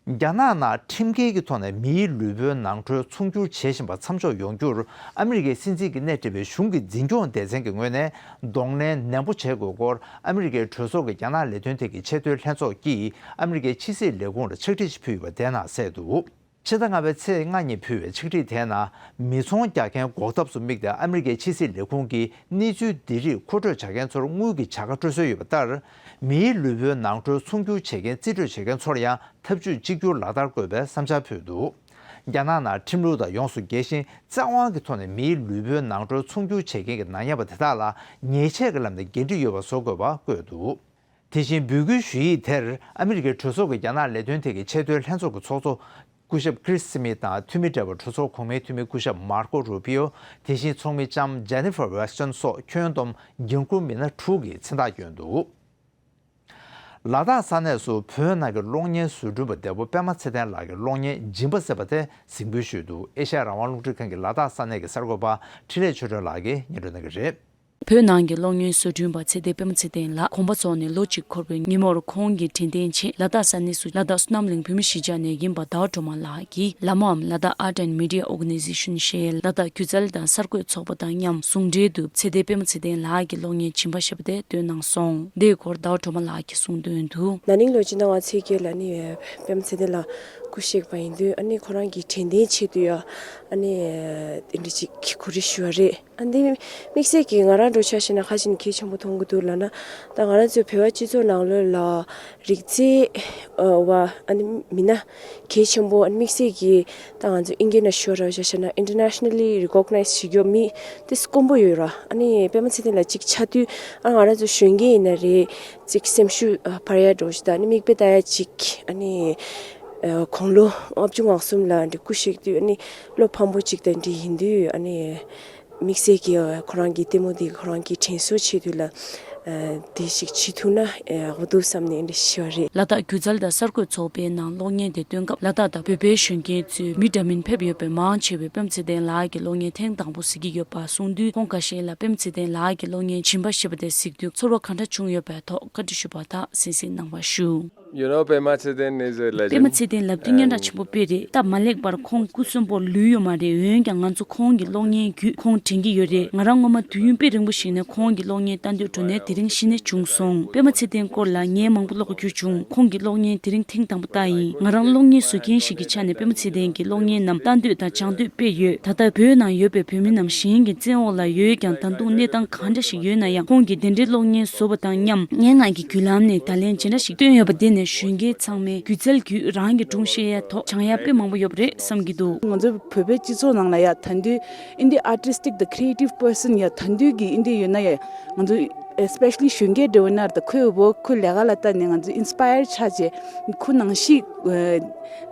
རྒྱ་ནག་ནང་ཁྲིམས་འགལ་གྱི་ཐོག་ནས་མིའི་ལུས་པོའི་ནང་ཁྲོལ་ཚོང་སྒྱུར་བྱེད་བཞིན་པ་མཚམས་འཇོག་ཡོང་རྒྱུར་ཨ་མི་རི་ཀའི་སྲིད་འཛིན་གྱིས་སྣེ་ཁྲིད་པའི་གཞུང་གི་འཛིན་སྐྱོང་སྡེ་ཚན་གྱི་ངོས་ནས་གདོང་ལེན་ནན་པོ་བྱེད་དགོས་སྐོར་ཨ་མི་རི་ཀའི་གྲོས་ཚོགས་ཀྱི་རྒྱ་ནག་ལས་དོན་ཐད་ཀྱི་ཆེས་མཐོའི་ལྷན་ཚོགས་ཀྱིས་ཨ་མི་རི་ཀའི་ཕྱི་སྲིད་ལས་ཁུངས་ལ་ཕྱག་བྲིས་ཤིག་ཕུལ་ཡོད་པ་དེ་ནང་གསལ་འདུག་ཕྱི་ཟླ་ལྔ་པའི་ཚེས་ལྔ་ཉིན་ཕུལ་བའི་ཕྱག་བྲིས་དེའི་ནང་མི་ཚོང་རྒྱག་མཁན་འགོག་ཐབས་སུ་དམིགས་ཏེ་ཨ་མི་རི་ཀའི་ཕྱི་སྲིད་ལས་ཁུངས་ཀྱིས་གནས་ཚུལ་འདི་རིགས་མཁོ་སྤྲོད་བྱ་མཁན་ཚོར་དངུལ་གྱི་བྱ་དགའ་སྤྲོད་སྲོལ་ཡོད་པ་ལྟར། མིའི་ལུས་པོའི་ནང་ཁྲོལ་ཚོང་སྒྱུར་བྱེད་མཁན་རྩིས་སྤྲོད་བྱེད་མཁན་ཚོར་ཡང་ཐབས་ཇུས་གཅིག་གྱུར་ལག་བསྟར་དགོས་པའི་བསམ་འཆར་ཕུལ་འདུག་རྒྱ་ནག་ནང་ཁྲིམས་ལུགས་དང་ཡོངས་སུ་འགལ་ཞིང་བཙན་དབང་གི་ཐོག་ནས་མིའི་ལུས་པོའི་ནང་ཁྲོལ་ཚོང་སྒྱུར་བྱེད་མཁན་གྱི་ནག་ཉེས་པ་དེ་དག་ལ་ཉེས་ཆད་ཀྱི་ལམ་ནས་འགན་འཁྲི་ཡོད་པ་བཟོ་དགོས་པ་བཀོད་འདུག་དེ་བཞིན་འབོད་སྐུལ་ཞུ་ཡིག་དེར་ཨ་མི་རི་ཀའི་གྲོས་ཚོགས་ཀྱི་རྒྱ་ནག་ལས་དོན་ཐད་ཀྱི་ཆེས་མཐོའི་ལྷན་ཚོགས་ཀྱི་ཚོགས་གཙོ་སྐུ་ཞབས་ཀྲིས་སི་མིད་དང་འཐུས་མི་བགྲེས་པོ་གྲོས་ཚོགས་གོང་མའི་འཐུས་མི་སྐུ་ཞབས་མར་ཀོ་རུ་པི་ཡོ། དེ་བཞིན་ཚོགས་མི་ལྕམ་ཇེ་ནི་ཧྥར་ཝེ་སི་ཊོན་སོགས་ཁྱོན་བསྡོམས་འགན་འཁུར་མི་སྣ་དྲུག་གིས་མཚན་རྟགས་བསྐྱོན་འདུག་ལ་དྭགས་ས་གནས་སུ་བོད་ནང་གི་གློག་བརྙན་བཟོ་སྐྲུན་པ་འདས་པོ་པད་མ་ཚེ་བརྟན་ལགས་ཀྱི་གློག་བརྙན་སྦྱིན་པ་ཟེར་བ་དེ་གཟིགས་འབུལ་ཞུས་འདུག་ཨེ་ཤ་ཡ་རང་དབང་རླུང་འཕྲིན་ཁང་གི་ལ་དྭགས་ས་གནས་ཀྱི་གསར་འགོད་པ་འཕྲིན་ལས་ཆོས་སྒྲོན་ལགས་ཀྱིས་སྙན་སྒྲོན་གནང་གི་རེད། བོད་ནང་གི་གློག་བརྙན་བཟོ་སྐྲུན་པ་ཚེ་བརྟན་པད་མ་ཚེ་བརྟན་ལགས་དགོངས་པ་རྫོགས་ནས་ལོ་གཅིག་འཁོར་བའི་ཉིན་མོར་ཁོང་གི་དྲན་རྟེན་ཆེད་ལ་དྭགས་ས་གནས་སུ་ལ་དྭགས་བསོད་ནམས་གླིང་བོད་མི་གཞིས་ཆགས་ནས་ཡིན་པ་ཟླ་བ་སྒྲོལ་མ་ལགས་ཀྱིས་ལ་མོའམ་ལ་དྭགས་Art and Media Organization ཞེས་ལ་དྭགས་སྒྱུ་རྩལ་དང་གསར་འགོད་ཚོགས་པ་དང་མཉམ་ཟུང་འབྲེལ་དུ་ཚེ་བརྟན་པད་མ་ཚེ་བརྟན་ལགས་ཀྱི་གློག་བརྙན་སྦྱིན་པ་ཞེས་པ་དེ་བཏོན་གནང་སོང་། དེའི་སྐོར་ཟླ་བ་སྒྲོལ་མ་ལགས་ཀྱིས་གསུངས་དོན་དུ། ན་ནིང་ལོ་སྤྱི་ཟླ་ལྔ་ཚེས་བརྒྱད་ལ་ནི་པད་མ་ཚེ་བརྟན་ལགས་སྐུ་གཤེགས་པ་ཡིན་དུས་ཨ་ནི་ཁོ་རང་གི་དྲན་རྟེན་ཆེད་དུ་ཡང་ཨ་ནི་དེ་འདྲ་ཅིག་གོ་སྒྲིག་ཞུས་པ་རེད། ཨ་འདི་དམིགས་བསལ་གྱིས་ང་རང་འགྲོ་ཆ་བཞག་ན་ཁ་ཅིག་ནས་གལ་ཆེན་པོ་མཐོང་གི་འདུག་ལབ་ན། ད་ང་རང་ཚོའི་བོད་པ་སྤྱི་ཚོགས་ནང་ལོགས་ལ་རིག་རྩལ་བ་ཨ་ནི་མི་སྣ་གལ་ཆེན་པོ་ཨ་ནི་དམིགས་བསལ་གྱིས་ད་ང་ཚོ་ཨིན་སྐད་ནང་ཞུ་བ་ར་བཞག་ན་Internationally Recognized བྱེད་རྒྱུ་མི་དེ་དཀོན་པོ་ཡོད་ར། ཨ་ནི་པད་མ་ཚེ་བརྟན་ལགས་གཅིག་ཆགས་དུས་ཨ་ང་རང་ཚོ་གཞོན་སྐྱེས་ཡིན་ན་རེད། གཅིག་སེམས་ཤུགས་འཕར་ཡ་འགྲོ་ཞིག་དང་ཨ་ནི་མིག་དཔེ་ལྟ་ཡ་གཅིག་ཨ་ནི་དགུང་ལོ་ལྔ་བཅུ་ང་གསུམ་ལ་འདི་སྐུ་གཤེགས་དུས་ཨ་ནི་བློ་ཕམ་པོ་གཅིག་དང་འདྲ་ཡིན་དུས་ཨ་ནི། དམིགས་བསལ་གྱི་ཁོ་རང་གི་ལྟད་མོ་འདི་ཁོ་རང་གི་དྲན་གསོ་ཆེད་དུ་ལ་དེ་ཞིག་བྱེད་ཐུབ་ན་འོ་འདུག་བསམ་ནས་འདི་ཞུ་བ་རེད། ལ་དྭགས་སྒྱུ་རྩལ་དང་གསར་འགོད་ཚོགས་པའི་ནང་གློག་བརྙན་དེ་སྟོན་སྐབས་ལ་དྭགས་དང་བོད་པའི་གཞོན་སྐྱེས་ཚོས་མི་འདྲ་མིན་ཕེབས་ཡོད་པའི་མང་ཆེ་བས་པད་མ་ཚེ་བརྟན་ལགས་ཀྱི་གློག་བརྙན་ཐེངས་དང་པོ་གཟིགས་ཀྱི་ཡོད་པ་གསུངས་དུས་ཁོང་ཁ་ཤས་ལ་པད་མ་ཚེ་བརྟན་ལགས་ཀྱི་གློག་བརྙན་སྦྱིན་པ་ཞེས་པ་དེ་གཟིགས་དུས་ཚོར་བ་ག་འདྲ་བྱུང་ཡོད་པའི་ཐོག་བཀའ་འདྲི་ཞུས་པར་ཐག་གསན་གཟིགས་གནང་བ་ཞུ། You know, Pema Tshiteng is a པད་མ་legend. ཚེ་བརྟན་ལབ་དུས་སྙན་གྲགས་ཆེན་པོ་དཔེ་རེད། སྟབས་མ་ལེགས་པར་ཁོང་སྐུ་གསོན་པོར་ལུས་ཡོད་མ་རེད། འོན་ཀྱང་ང་ཚོ་ཁོང་གི་གློག་བརྙན་བརྒྱུད་ཁོང་དྲན་གྱི་ཡོད་རེད། ང་རང་སྔོན་མ་དུས་ཡུན་དཔེ་རིང་པོ་ཞིག་ནས་ཁོང་གི་གློག་བརྙན་ལྟ་འདོད་འགྲོ་ནས་དེ་རིང་གཞི་ནས་བྱུང་སོང་། པད་མ་ཚེ་བརྟན་སྐོར་ལ་ངས་མང་པོ་ཀློག་རྒྱུ་བྱུང་། ཁོང་གི་གློག་བརྙན་དེ་རིང་ཐེངས་དང་པོ་ལྟ་ཡིན། ང་རང་གློག་བརྙན་བཟོ་མཁན་ཞིག་གི་ཆ་ནས་པད་མ་ཚེ་བརྟན་གྱི་གློག་བརྙན་རྣམས་ལྟ་འདོད་དང་སྦྱང་འདོད་དཔེ་ཡོད། ད་ལྟ་བོད་ནང་ཡོད་པའི་བོད་མི་རྣམས་གཞན་གྱི་བཙན་འོག་ལ་ཡོད་ཀྱང་ད་དུང་གནས་སྟངས་གང་འདྲ་ཞིག་ཡོད་ན་ཡང་ཁོང་གིས་དེ་འདྲའི་གློག་བརྙན་བཟོ་བ་དང་མཉམ་སྙན་ངག་གི་བརྒྱུད་ལམ་ནས་བརྡ་ལན་ཇི་འདྲ་ཞིག་བཏོན་ཡོད་པ་དེ་ནས་གཞོན་སྐྱེས་ཚང་མས་སྒྱུ་རྩལ་བརྒྱུད་རང་གི་སྒྲུང་བཤད་ཡ་ཐོག་སྦྱང་ཡ་དཔེ་མང་པོ་ཡོད་པ་རེད་བསམ་གྱི་འདུག་ང་ཚོ་བོད་པའི་སྤྱི་ཚོགས་ནང་ལ་ཡ་ད་འདུས་ཨིན་དེ་artistic the creative person ཡ་ད་འདུས་ཀྱི་ཨིན་དེ་ཡོད་ན་ཡ་ང་ཚོ་especially གཞོན་སྐྱེས་འདྲ་བོ་ན་ད་ཁོའི་འོ་ཁོའི་ལས་ཀ་ལ་ལྟ་ནས་ང་ཚོ་inspire ཆགས་བྱས་ཁོ་ནང་བཞིན་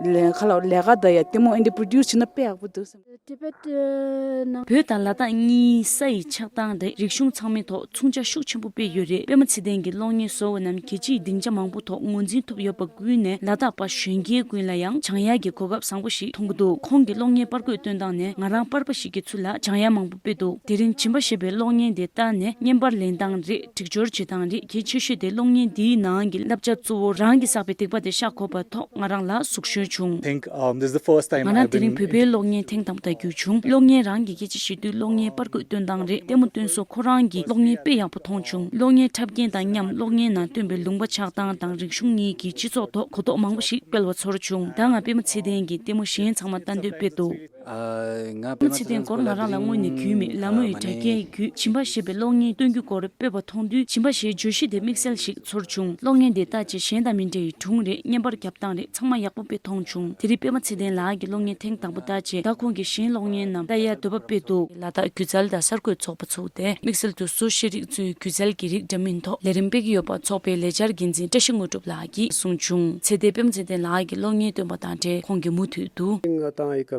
ལས་ཀ་ལ་ལས་ཀ་ད་ཡ་ལྟད་མོ་ཨིན་དེ་produce བྱས་ན་དཔེ་ཡག་པོ་འདུག་བསམ། བོད་དང་ལ་དྭགས་གཉིས་ས་ཡི་ཆགས་སྟངས་རེད། རིག་གཞུང་ཚང་མའི་ཐོག་མཚུངས་ཆ་ཤུགས་ཆེན་པོ་དཔེ་ཡོད་རེད། པད་མ་ཚེ་བརྟན་གྱི་གློག་བརྙན་བཟོ་བ་རྣམས་རྒྱལ་སྤྱིའི་སྡིངས་ཆ་མང་པོ་ཐོག་ངོས་འཛིན་ཐོབ་ཡོད་པ་ཀུན་ནས་ལ་དྭགས་པ་གཞོན་སྐྱེས་ཀུན་ལ་ཡང་སྦྱང་ཡག་གི་གོ་སྐབས་བཟང་པོ་ཞིག་མཐོང་གི་འདུག་ཁོང་གི་གློག་བརྙན་པར་བརྐོས་སྟོན་སྟངས་ནས་ང་རང་པར་པ་ཞིག་གི་ཚུལ་ལ་སྦྱང་ཡག་མང་པོ་དཔེ་འདུག་དེ་རིང་སྦྱིན་པ་ཞེས་པའི་གློག་བརྙན་དེ་ལྟ་ནས་བརྙན་པར་ལེན་སྟངས་རེད། སྒྲིག་སྦྱོར་བྱེད་སྟངས་རེད། གལ་ཆེ་ཤོས་དེ་གློག་བརྙན་འདིའི་ནང་གི་བསླབ་བྱ་གཙོ་བོ་རང་གིས་བསགས་པའི་སྡིག་པ་དེ་བཤགས་དགོས་པ་ཐོག་ང་རང་ལ་ཟུག་ཞུན་བྱུང་། Think, um, this is the first time ང་རང་དེ་རིང་བོད་པའི་གློག་བརྙན་ཐེངས་དང་པོ་ལྟ་རྒྱུ་བྱུང་། གློག་བརྙན་རང་གི་སྐད་ཆ་བཤད་དུས་གློག་བརྙན་པར་བརྐོས་སྟོན་སྟངས་རེད། ལྟད་མོ་སྟོན་སོ་ཁོ་རང་གིས་གློག་བརྙན་དཔེ་ཡག་པོ་མཐོང་བྱུང་། གློག་བརྙན་འཁྲབ་མཁན་དང་མཉམ་གློག་བརྙན་ནང་སྟོན་པའི་ལུང་པ་ཆགས་སྟངས་དང་རིག་གཞུང་གཉིས་ཀྱིས་སྤྱི་ཚོགས་ཐོག་གོ་རྟོགས་མང་པོ་ཞིག་སྤེལ་བ་ཚོར་བྱུང་། ད་ང་པད་མ་ཚེ་བརྟན་གྱི་ལྟད་མོ་གཞན་ཚང་མ་ལྟ་འདོད་དཔེ་འདུག་ང་པད་མ་ཚེ་བརྟན་སྐོར་ང་རང་ལ་དངོས་ནས་རྒྱུས་མེད། ལ་མོ་ཡི་དྲ་རྒྱའི་བརྒྱུད་སྦྱིན་པ་ཞེས་པའི་གློག་བརྙན་སྟོན་རྒྱུ་སྐོར་སྤེལ་བ་མཐོང་དུས་སྦྱིན་པ་ཞེས་བརྗོད་གཞི་དེ་དམིགས་བསལ་ཞིག་ཚོར་བྱུང་། གློག་བརྙན་དེ་ལྟ་བྱས་གཞན་དང་མི་འདྲ་བའི་སྒྲུང་རེད། བརྙན་པར་རྒྱབ་སྟངས་རེད། ཚང་མ་ཡག་པོ་དཔེ་མཐོང་བྱུང་། དེ་རིང་པད་མ་ཚེ་བརྟན་ལགས་ཀྱི་གློག་བརྙན་ཐེངས་དང་པོ་ལྟ་བྱས་ད་ཁོང་གི་གཞན་གློག་བརྙན་རྣམས་ལྟ་ཡ་འདོད་པ་དཔེ་འདུག་ལ་དྭགས་སྒྱུ་རྩལ་དང་གསར་འགོད་ཚོགས་པ་ཚུགས་ཏེ་དམིགས་བསལ་དུ་བཟོ་ཤེས་རིགས་གཙོས་སྒྱུ་རྩལ་གྱི་རིགས་འདྲ་མིན་ཐོག་ལས་རིམ་སྤེལ་གྱི་ཡོད་པ་ཚོགས་པའི་ལས་འཆར་འགན་འཛིན་བཀྲ་ཤིས་དངོས་གྲུབ་ལགས་ཀྱིས་གསུངས་བྱུང་། ཚེ་བརྟན་པད་མ་ཚེ་བརྟན་ལགས་ཀྱི་གློག་བརྙན་སྟོན་པ་དང་འབྲེལ་ཁོང་གིས་མུ་མཐུད་དུ།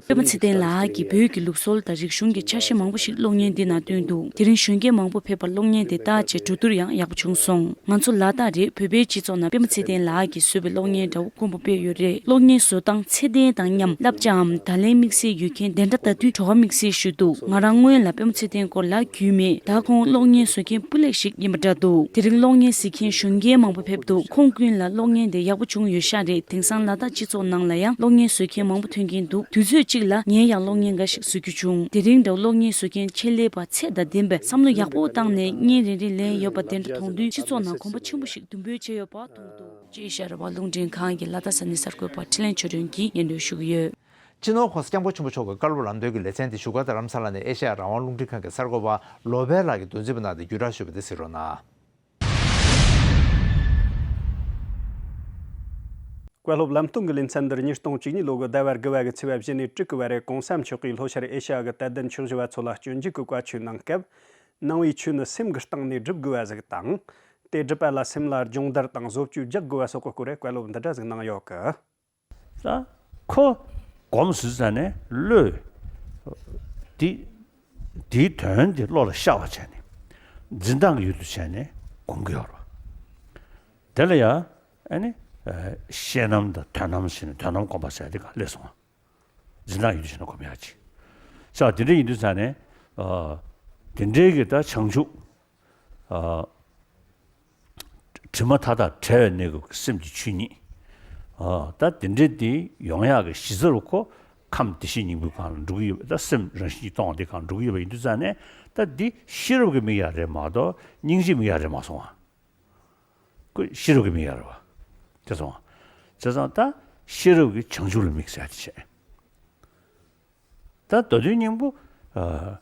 པད་མ་ཚེ་བརྟན་ ལ་དྭགས་ཀྱི་བོད་ཀྱི་ལུགས་སྲོལ་དང་རིག་གཞུང་གི་ཆ་ཤས་མང་པོ་ཞིག་གློག་བརྙན་འདི་ནང་བཏོན་འདུག་དེ་རིང་གཞོན་སྐྱེས་མང་པོ་ཕེབས་པར་གློག་བརྙན་དེ་བལྟས་རྗེས་གྲོས་བསྡུར་ཡང་ཡག་པོ་བྱུང་སོང་། ང་ཚོ་ལ་དྭགས་རེད། བོད་པའི་སྤྱི་ཚོགས་ནང་པདྨ་ཚེ་བརྟན་ལ་དྭགས་ཀྱིས་བཟོས་པའི་གློག་བརྙན་འདྲ་བོ་དགོངས་པ་དཔེ་ཡོད་རེད། གློག་བརྙན་བཟོ་སྟངས་ཚད་ལྡན་དང་མཉམ། བསླབ་བྱའམ་བརྡ་ལན་དམིགས་བསལ་ཡོད་མཁན་དེ་འདྲ་ལྟ་དུས་བྲོ་བ་དམིགས་བསལ་ཞིག་འདུག་ང་རང་སྔོན་ལ་པདྨ་ཚེ་བརྟན་སྐོར་ལབ་རྒྱུས་མེད། ད་ཁོང་གློག་བརྙན་བཟོ་མཁན་སྤུས་ལེགས་ཤིག་ཡིན་པ་འདྲ་འདུག་དེ་རིང་གློག་བརྙན་གཟིགས་མཁན་གཞོན་སྐྱེས་མང་པོ་ཕེབས་འདུག་ཁོང་ཀུན་ལ་གློག་བརྙན་དེ་ཡག་པོ་བྱུང་ཡོད་ཤག་རེད། དེང་སང་ལ་དྭགས་སྤྱི་ཚོགས་ནང་ལ་ཡང་གློག་བརྙན་བཟོ་མཁན་མང་པོ་ཐོན་གྱིན་འདུག་དུས་ཚོད་གཅིག་ལ་ངས་ཡང་གློག་བརྙན་འགའ་ཞིག་བཟོ་རྒྱུ་བྱུང་། དེ་རིང་འདྲ་བོ་གློག་བརྙན་བཟོ་མཁན་ཆེད་ལས་པ་ཚད་དང་ལྡན་པས་བསམ་བློ་ཡག་པོ་བཏང་ནས་བརྙན་རེ་རེ་ལེན་ཡོད་པ་དེ་འདྲ་མཐོང་དུས་སྤྱི་ཚོགས་ནང་གོམ་པ་ཆེན་པོ་ཞིག་འདུན་འབོད་བྱས་ཡོད་པ་མཐོང་འདུག་ཅེས་ཤར་བ་རླུང་འཕྲིན་ཁང་གི་ལ་དྭགས་ས་གནས་གསར་འགོད་པ་འཕྲིན་ལས་ཆོས་སྒྲོན་གྱིས་སྙན་སྒྲོན་ཞུ་གི་ཡོད། སྤྱི་ནོར་༸གོང་ས་༸སྐྱབས་མགོན་ཆེན་པོ་མཆོག་གི་བཀའ་སློབ་ལམ་སྟོན་གྱི་ལེ་ཚན་དེ་བཞུགས་སྒར་དང་རམ་ས་ལ་ནས་ཨེ་ཤ་ཡ་རང་དབང་རླུང་འཕྲིན་ཁང་གི་གསར་འགོད་པ་ལོ་པེ་ལགས་ཀྱིས་འདོན་རྩིས་པ་གནང་སྟེ་བརྒྱུད་བསྒྲགས་ཞུས་པ་དེ་གཟིགས་རོགས་གནང་། བཀའ་སློབ་ལམ་སྟོན་གྱི་ལེ་ཚན་འདིར་ཉིས་སྟོང་བཅུ་གཉིས་ལོ་གི་ཟླ་བ་དགུ་བ་གི་ཚེས་པ་བཞི་ནས་དྲུག་གི་བར་རེ་གོང་ས་མཆོག་གིས་ལྷོ་ཤར་ཨེ་ཤ་ཡ་གི་དད་ལྡན་ཆོས་ཞུ་བ་ཚོ་ལ་སྤྱོད་འཇུག་གི་བཀའ་ཆོས་གནང་སྐབས། གནང་བའི་ཆོས་ནི་སེམས་ཀྱི་སྟེང་ནས་སྒྲུབ་དགོས་པ་ཟིག་དང་། དེ་སྒྲུབ་པ་ལ་སེམས་ལ་སྦྱོང་བརྡར་དང་བཟོ་བཅོས་རྒྱག་དགོས་པ་སོགས་ཀྱི་སྐོར་རེ་བཀའ་སློབ་འདི་འདྲ་ཟིག་གནང་ཡོད་གི། ད་ཁོ་སྒོམ་ཟེར་ཙ་ནས་བློས་དེ་དེའི་དོན་དེ་བློ་ལ་ཤར་བ་བྱས་ནས་འཛིན་སྟངས་ཀྱི་ཡུལ་དུ་བྱས་ནས་སྒོམ་གྱི་ཡོད་རེད་བ། དེ་ལ་ཡང་ཨ་ནི་ཤེས་རྣམ་དང་དོན་རྣམ་ཟེར་ནས་དོན་རྣམ་སྒོམ་པ་ཟེར་དེ་ག་སླེབས་སོང་བ། འཛིན་སྟངས་ཡུལ་དུ་བྱས་ནས་སྒོམ་ཡག་ཅིག་ཟེར་བ་དེ་འདྲ་ཡིན་དུས་ཙ་ནས་དེ་འདྲའི་གི་ད་བྱང་ཆུབ། དྲི་མ་མཐའ་དག་བྲལ་བའི་གནས་སྐབས་ཀྱི་སེམས་ཀྱི་ཆོས་ཉིད། ད་དེ་འདྲའི་དེ་ཡོང་ཡག་གི་གཞི་རྩ་རུ་ཁོ་ཁམས་བདེ་གཤེགས་སྙིང་པོའི་སྒང་ལ་འགྲོ་གི་ཡོད་པ། ད་སེམས་རང་བཞིན་གྱིས་སྟོང་བ་དེ་སྒང་འགྲོ་གི་ཡོད་པ་ཡིན་དུས་ཙང་ནས་ད་འདི་ཤེས་རབ་ཀྱི་མིག་ཡ་རེད་མ་གཏོགས་སྙིང་རྗེའི་མིག་ཡ་རེད་མ་སོང་བ། ཁོ་ཤེས་རབ་ཀྱི་མིག་ཡ་རེད་བ། དེ་སོང་བ། བྱས་ཙང་ད་ཤེས་རབ་ཀྱི་བྱང་ཆུབ་ལ་དམིགས་ཟེར་ཡ་དེ་བྱས། ད་མདོ་དོན་སྙིང་པོ། ཨ།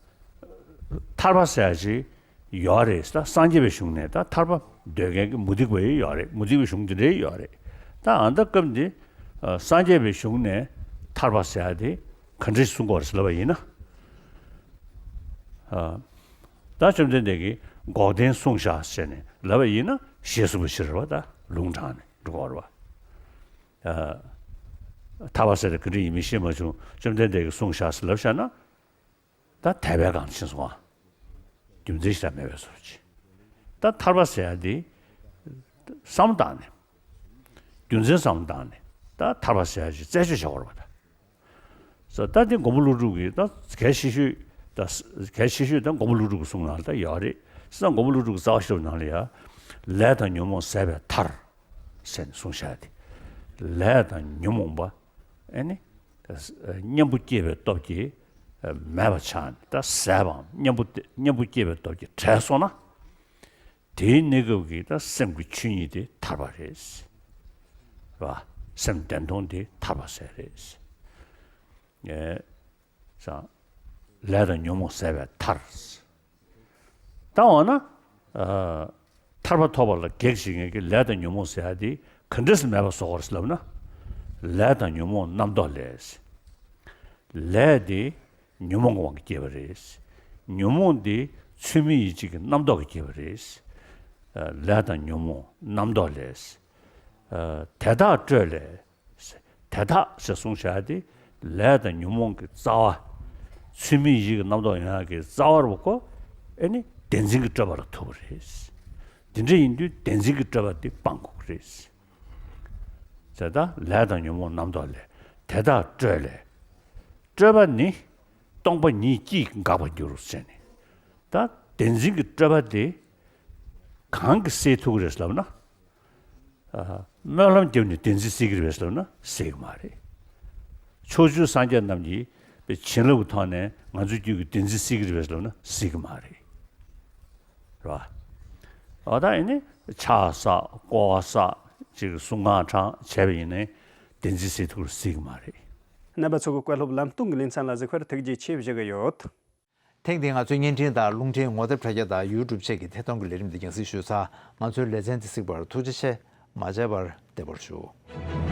ཐར་པ་ཟེར་ཡ་ཅིག་ཡོད་རེད། ད་སངས་རྒྱས་པའི་གཞུང་ནས་ད་ཐར་པ་འདོད་མཁན་གྱི་མུ་སྟེགས་པ་ཡི་ཡོད་རེད། མུ་སྟེགས་པའི་གཞུང་འདི་འདྲའི་ཡོད་རེད། ད་ཨ་ད་སྐབས་འདི། ཨ། སངས་རྒྱས་པའི་གཞུང་ནས་ཐར་པ་ཟེར་ཡ་དེ་ག་འདྲ་ཞིག་གསུང་གི་ཡོད་རེད་ཟེར་ལབ་པ་ཡིན་ན། ཨ། ད་བཅོམ་ལྡན་འདས་ཀྱིས་འགོག་བདེན་གསུངས་བཞག་ཟེར་ནས་ལབ་པ་ཡིན་ན་ཞེས་གསུངས་པ་ཞིག་རེད་བ། ད་ལུང་དྲངས་ནས་འགྲོ་གི་ཡོད་རེད་བ། ཐར་པ་ཟེར་དེ་ག་འདྲ་ཡིན་མིན་ཤེས་མ་བྱུང་། བཅོམ་ལྡན་འདས་ཀྱིས་གསུངས་བཞག་ཟེར་ལབ་བཞག་ན། ད་དད་པའི་སྒང་ཕྱིན་སོང་ཨ། རྒྱུ་མཚན་ཞིག་ད་མེད་པའི་བཟོ་ཅིག་ད་ཐར་པ་ཟེར་ཡ་དེ་བསམ་བློ་བཏང་ནས། རྒྱུ་མཚན་བསམ་བློ་བཏང་ནས་ད་ཐར་པ་ཟེར་ཡ་ཅིག་རྩད་གཅོད་བྱ་དགོས་རེད་བ་ད། ས་ད་དེ་མགོན་པོ་ཀླུ་སྒྲུབ་ཀྱི་ད་གལ་ཆེ་ཤོས་ད་གལ་ཆེ་ཤོས་ད་མགོན་པོ་ཀླུ་སྒྲུབ་ཀྱི་གསུང་ནང་ལ་ད་ཡོད་རེད། ས་མགོན་པོ་ཀླུ་སྒྲུབ་ཀྱི་རྩ་བ་ཤེས་རབ་ནང་ལ་ཡ། ལས་དང་ཉོན་མོངས་ཟད་པའི་མཐར། ཟེར་ནས་གསུངས་བཞག་དེ། ལས་དང་ཉོན་མོངས་པ། ཨེ་ནི། གཉེན་པོ་སྐྱེས་པའི་སྟོབས་ཀྱིས་མེད་པ་ཆགས་ནས་ད་ཟད་པའམ་གཉེན་པོ་གཉེན་པོ་སྐྱེས་པའི་སྟོབས་ཀྱིས་བྲལ་སོང་ན། དེའི་གནས་སྐབས་ཀྱི་ད་སེམས་ཀྱི་ཆོས་ཉིད་དེ་ཐར་པ་རེད། རེད་བ། སེམས་བདེན་སྟོང་དེ་ཐར་པ་ཟེར་རེད། ཨེ། ལས་དང་ཉོན་མོངས་ཟད་པའི་མཐར། ད་འོ་ན། ཨ། ཐར་པ་ཐོབ་པ་ལ་གེགས་བྱེད་མཁན་གྱི་ལས་དང་ཉོན་མོངས་ཟེར་ཡ་དེ་ག་འདྲས་སེ་མེད་པ་བཟོ་དགོས་རེད་ལབ་ན། ལས་དང་ཉོན་མོངས་རྣམ་རྟོག་ལས། ལས་དེ་ཉོན་མོངས་ཀྱི་དབང་གིས་སྐྱེས་པ་རེད། ཉོན་མོངས་དེ་ཚུལ་མིན་ཡིད་བྱེད་ཀྱི་རྣམ་རྟོག་གིས་སྐྱེས་པ་རེད། ཨ། ལས་དང་ཉོན་མོངས་རྣམ་རྟོག་ལས། ཨ། དེ་དག་སྤྲོས་ལས། དེ་དག་ཞེས་གསུངས་བཞག་དེ་ལས་དང་ཉོན་མོངས་ཀྱི་རྩ་བ། ཚུལ་མིན་ཡིད་ཀྱི་རྣམ་རྟོག་ཡོང་ཡག་གི་རྩ་བ་རུ་ཁོ། ཨེ་ནི་བདེན་འཛིན་གྱི་སྤྲོས་པ་ལ་ཐུག་པ་རེད། དེ་འདྲ་ཡིན་དུས་བདེན་འཛིན་གྱི་སྤྲོས་པ་དེ་སྤང་དགོས་ཀྱི་རེད། དེ་ལྟར་ལས་དང་ཉོན་མོངས་རྣམ་རྟོག་ལས། དེ་དག་སྤྲོས་ལས། སྤྲོས་པ་ནི། སྟོང་པ་ཉིད་ཀྱིས་འགག་པར་འགྱུར་ཟེར་ནས། ད་བདེན་འཛིན་གྱི་སྤྲོས་པ་དེ། གང་གིས་སེལ་ཐུབ་ཀྱི་རེད་ལབ་ན། ཨ། སྨོན་ལམ་བརྒྱབ་ནས་བདེན་འཛིན་སེལ་གྱི་རེད་པས་ལབ་ན་སེལ་གྱི་མ་རེད། ཕྱོགས་བཅུའི་སངས་རྒྱས་རྣམས་ཀྱིས་བྱིན་རླབས་ཀྱི་ཐོག་ནས་ང་ཚོའི་རྒྱུད་ཀྱི་བདེན་འཛིན་སེལ་གྱི་རེད་པས་ལབ་ན་སེལ་གྱི་མ་རེད། རེད་བ། འོ་ད་ཡིན་ནའི་ཕྱག་བསགས་བསྐོར་བ་བསགས་ཅིག་གསུང་ཁང་དྲངས་བྱས་པ་ཡིན་ནའི་བདེན་འཛིན་སེལ་ཐུབ་ཀྱི་རེད་སེལ་གྱི་མ་རེད། རྣམ་པ་ཚོ་གི་བཀའ་སློབ་ལམ་སྟོན་གྱི་ལེ་ཚན་ལ་གཟིགས་པར་ཐུགས་རྗེ་ཆེ་ཞུ་གི་ཡོད། ཐེངས་འདིའི་ང་ཚོའི་བརྙན་འཕྲིན་དང་རླུང་འཕྲིན་ངོ་དེབ་དྲ་རྒྱ་དང་ཡུ་ཊུབ་བཅས་ཀྱི་ཐད་གཏོང་གི་ལས་རིམ་འདི་རྒྱང་སྲིང་ཞུས་ཚར། ང་ཚོའི་ལེ་ཚན་འདི་གཟིགས་པར་ཐུགས་རྗེ་ཆེ། མ་མཇལ་བར་བདེ་བར་བཞུགས།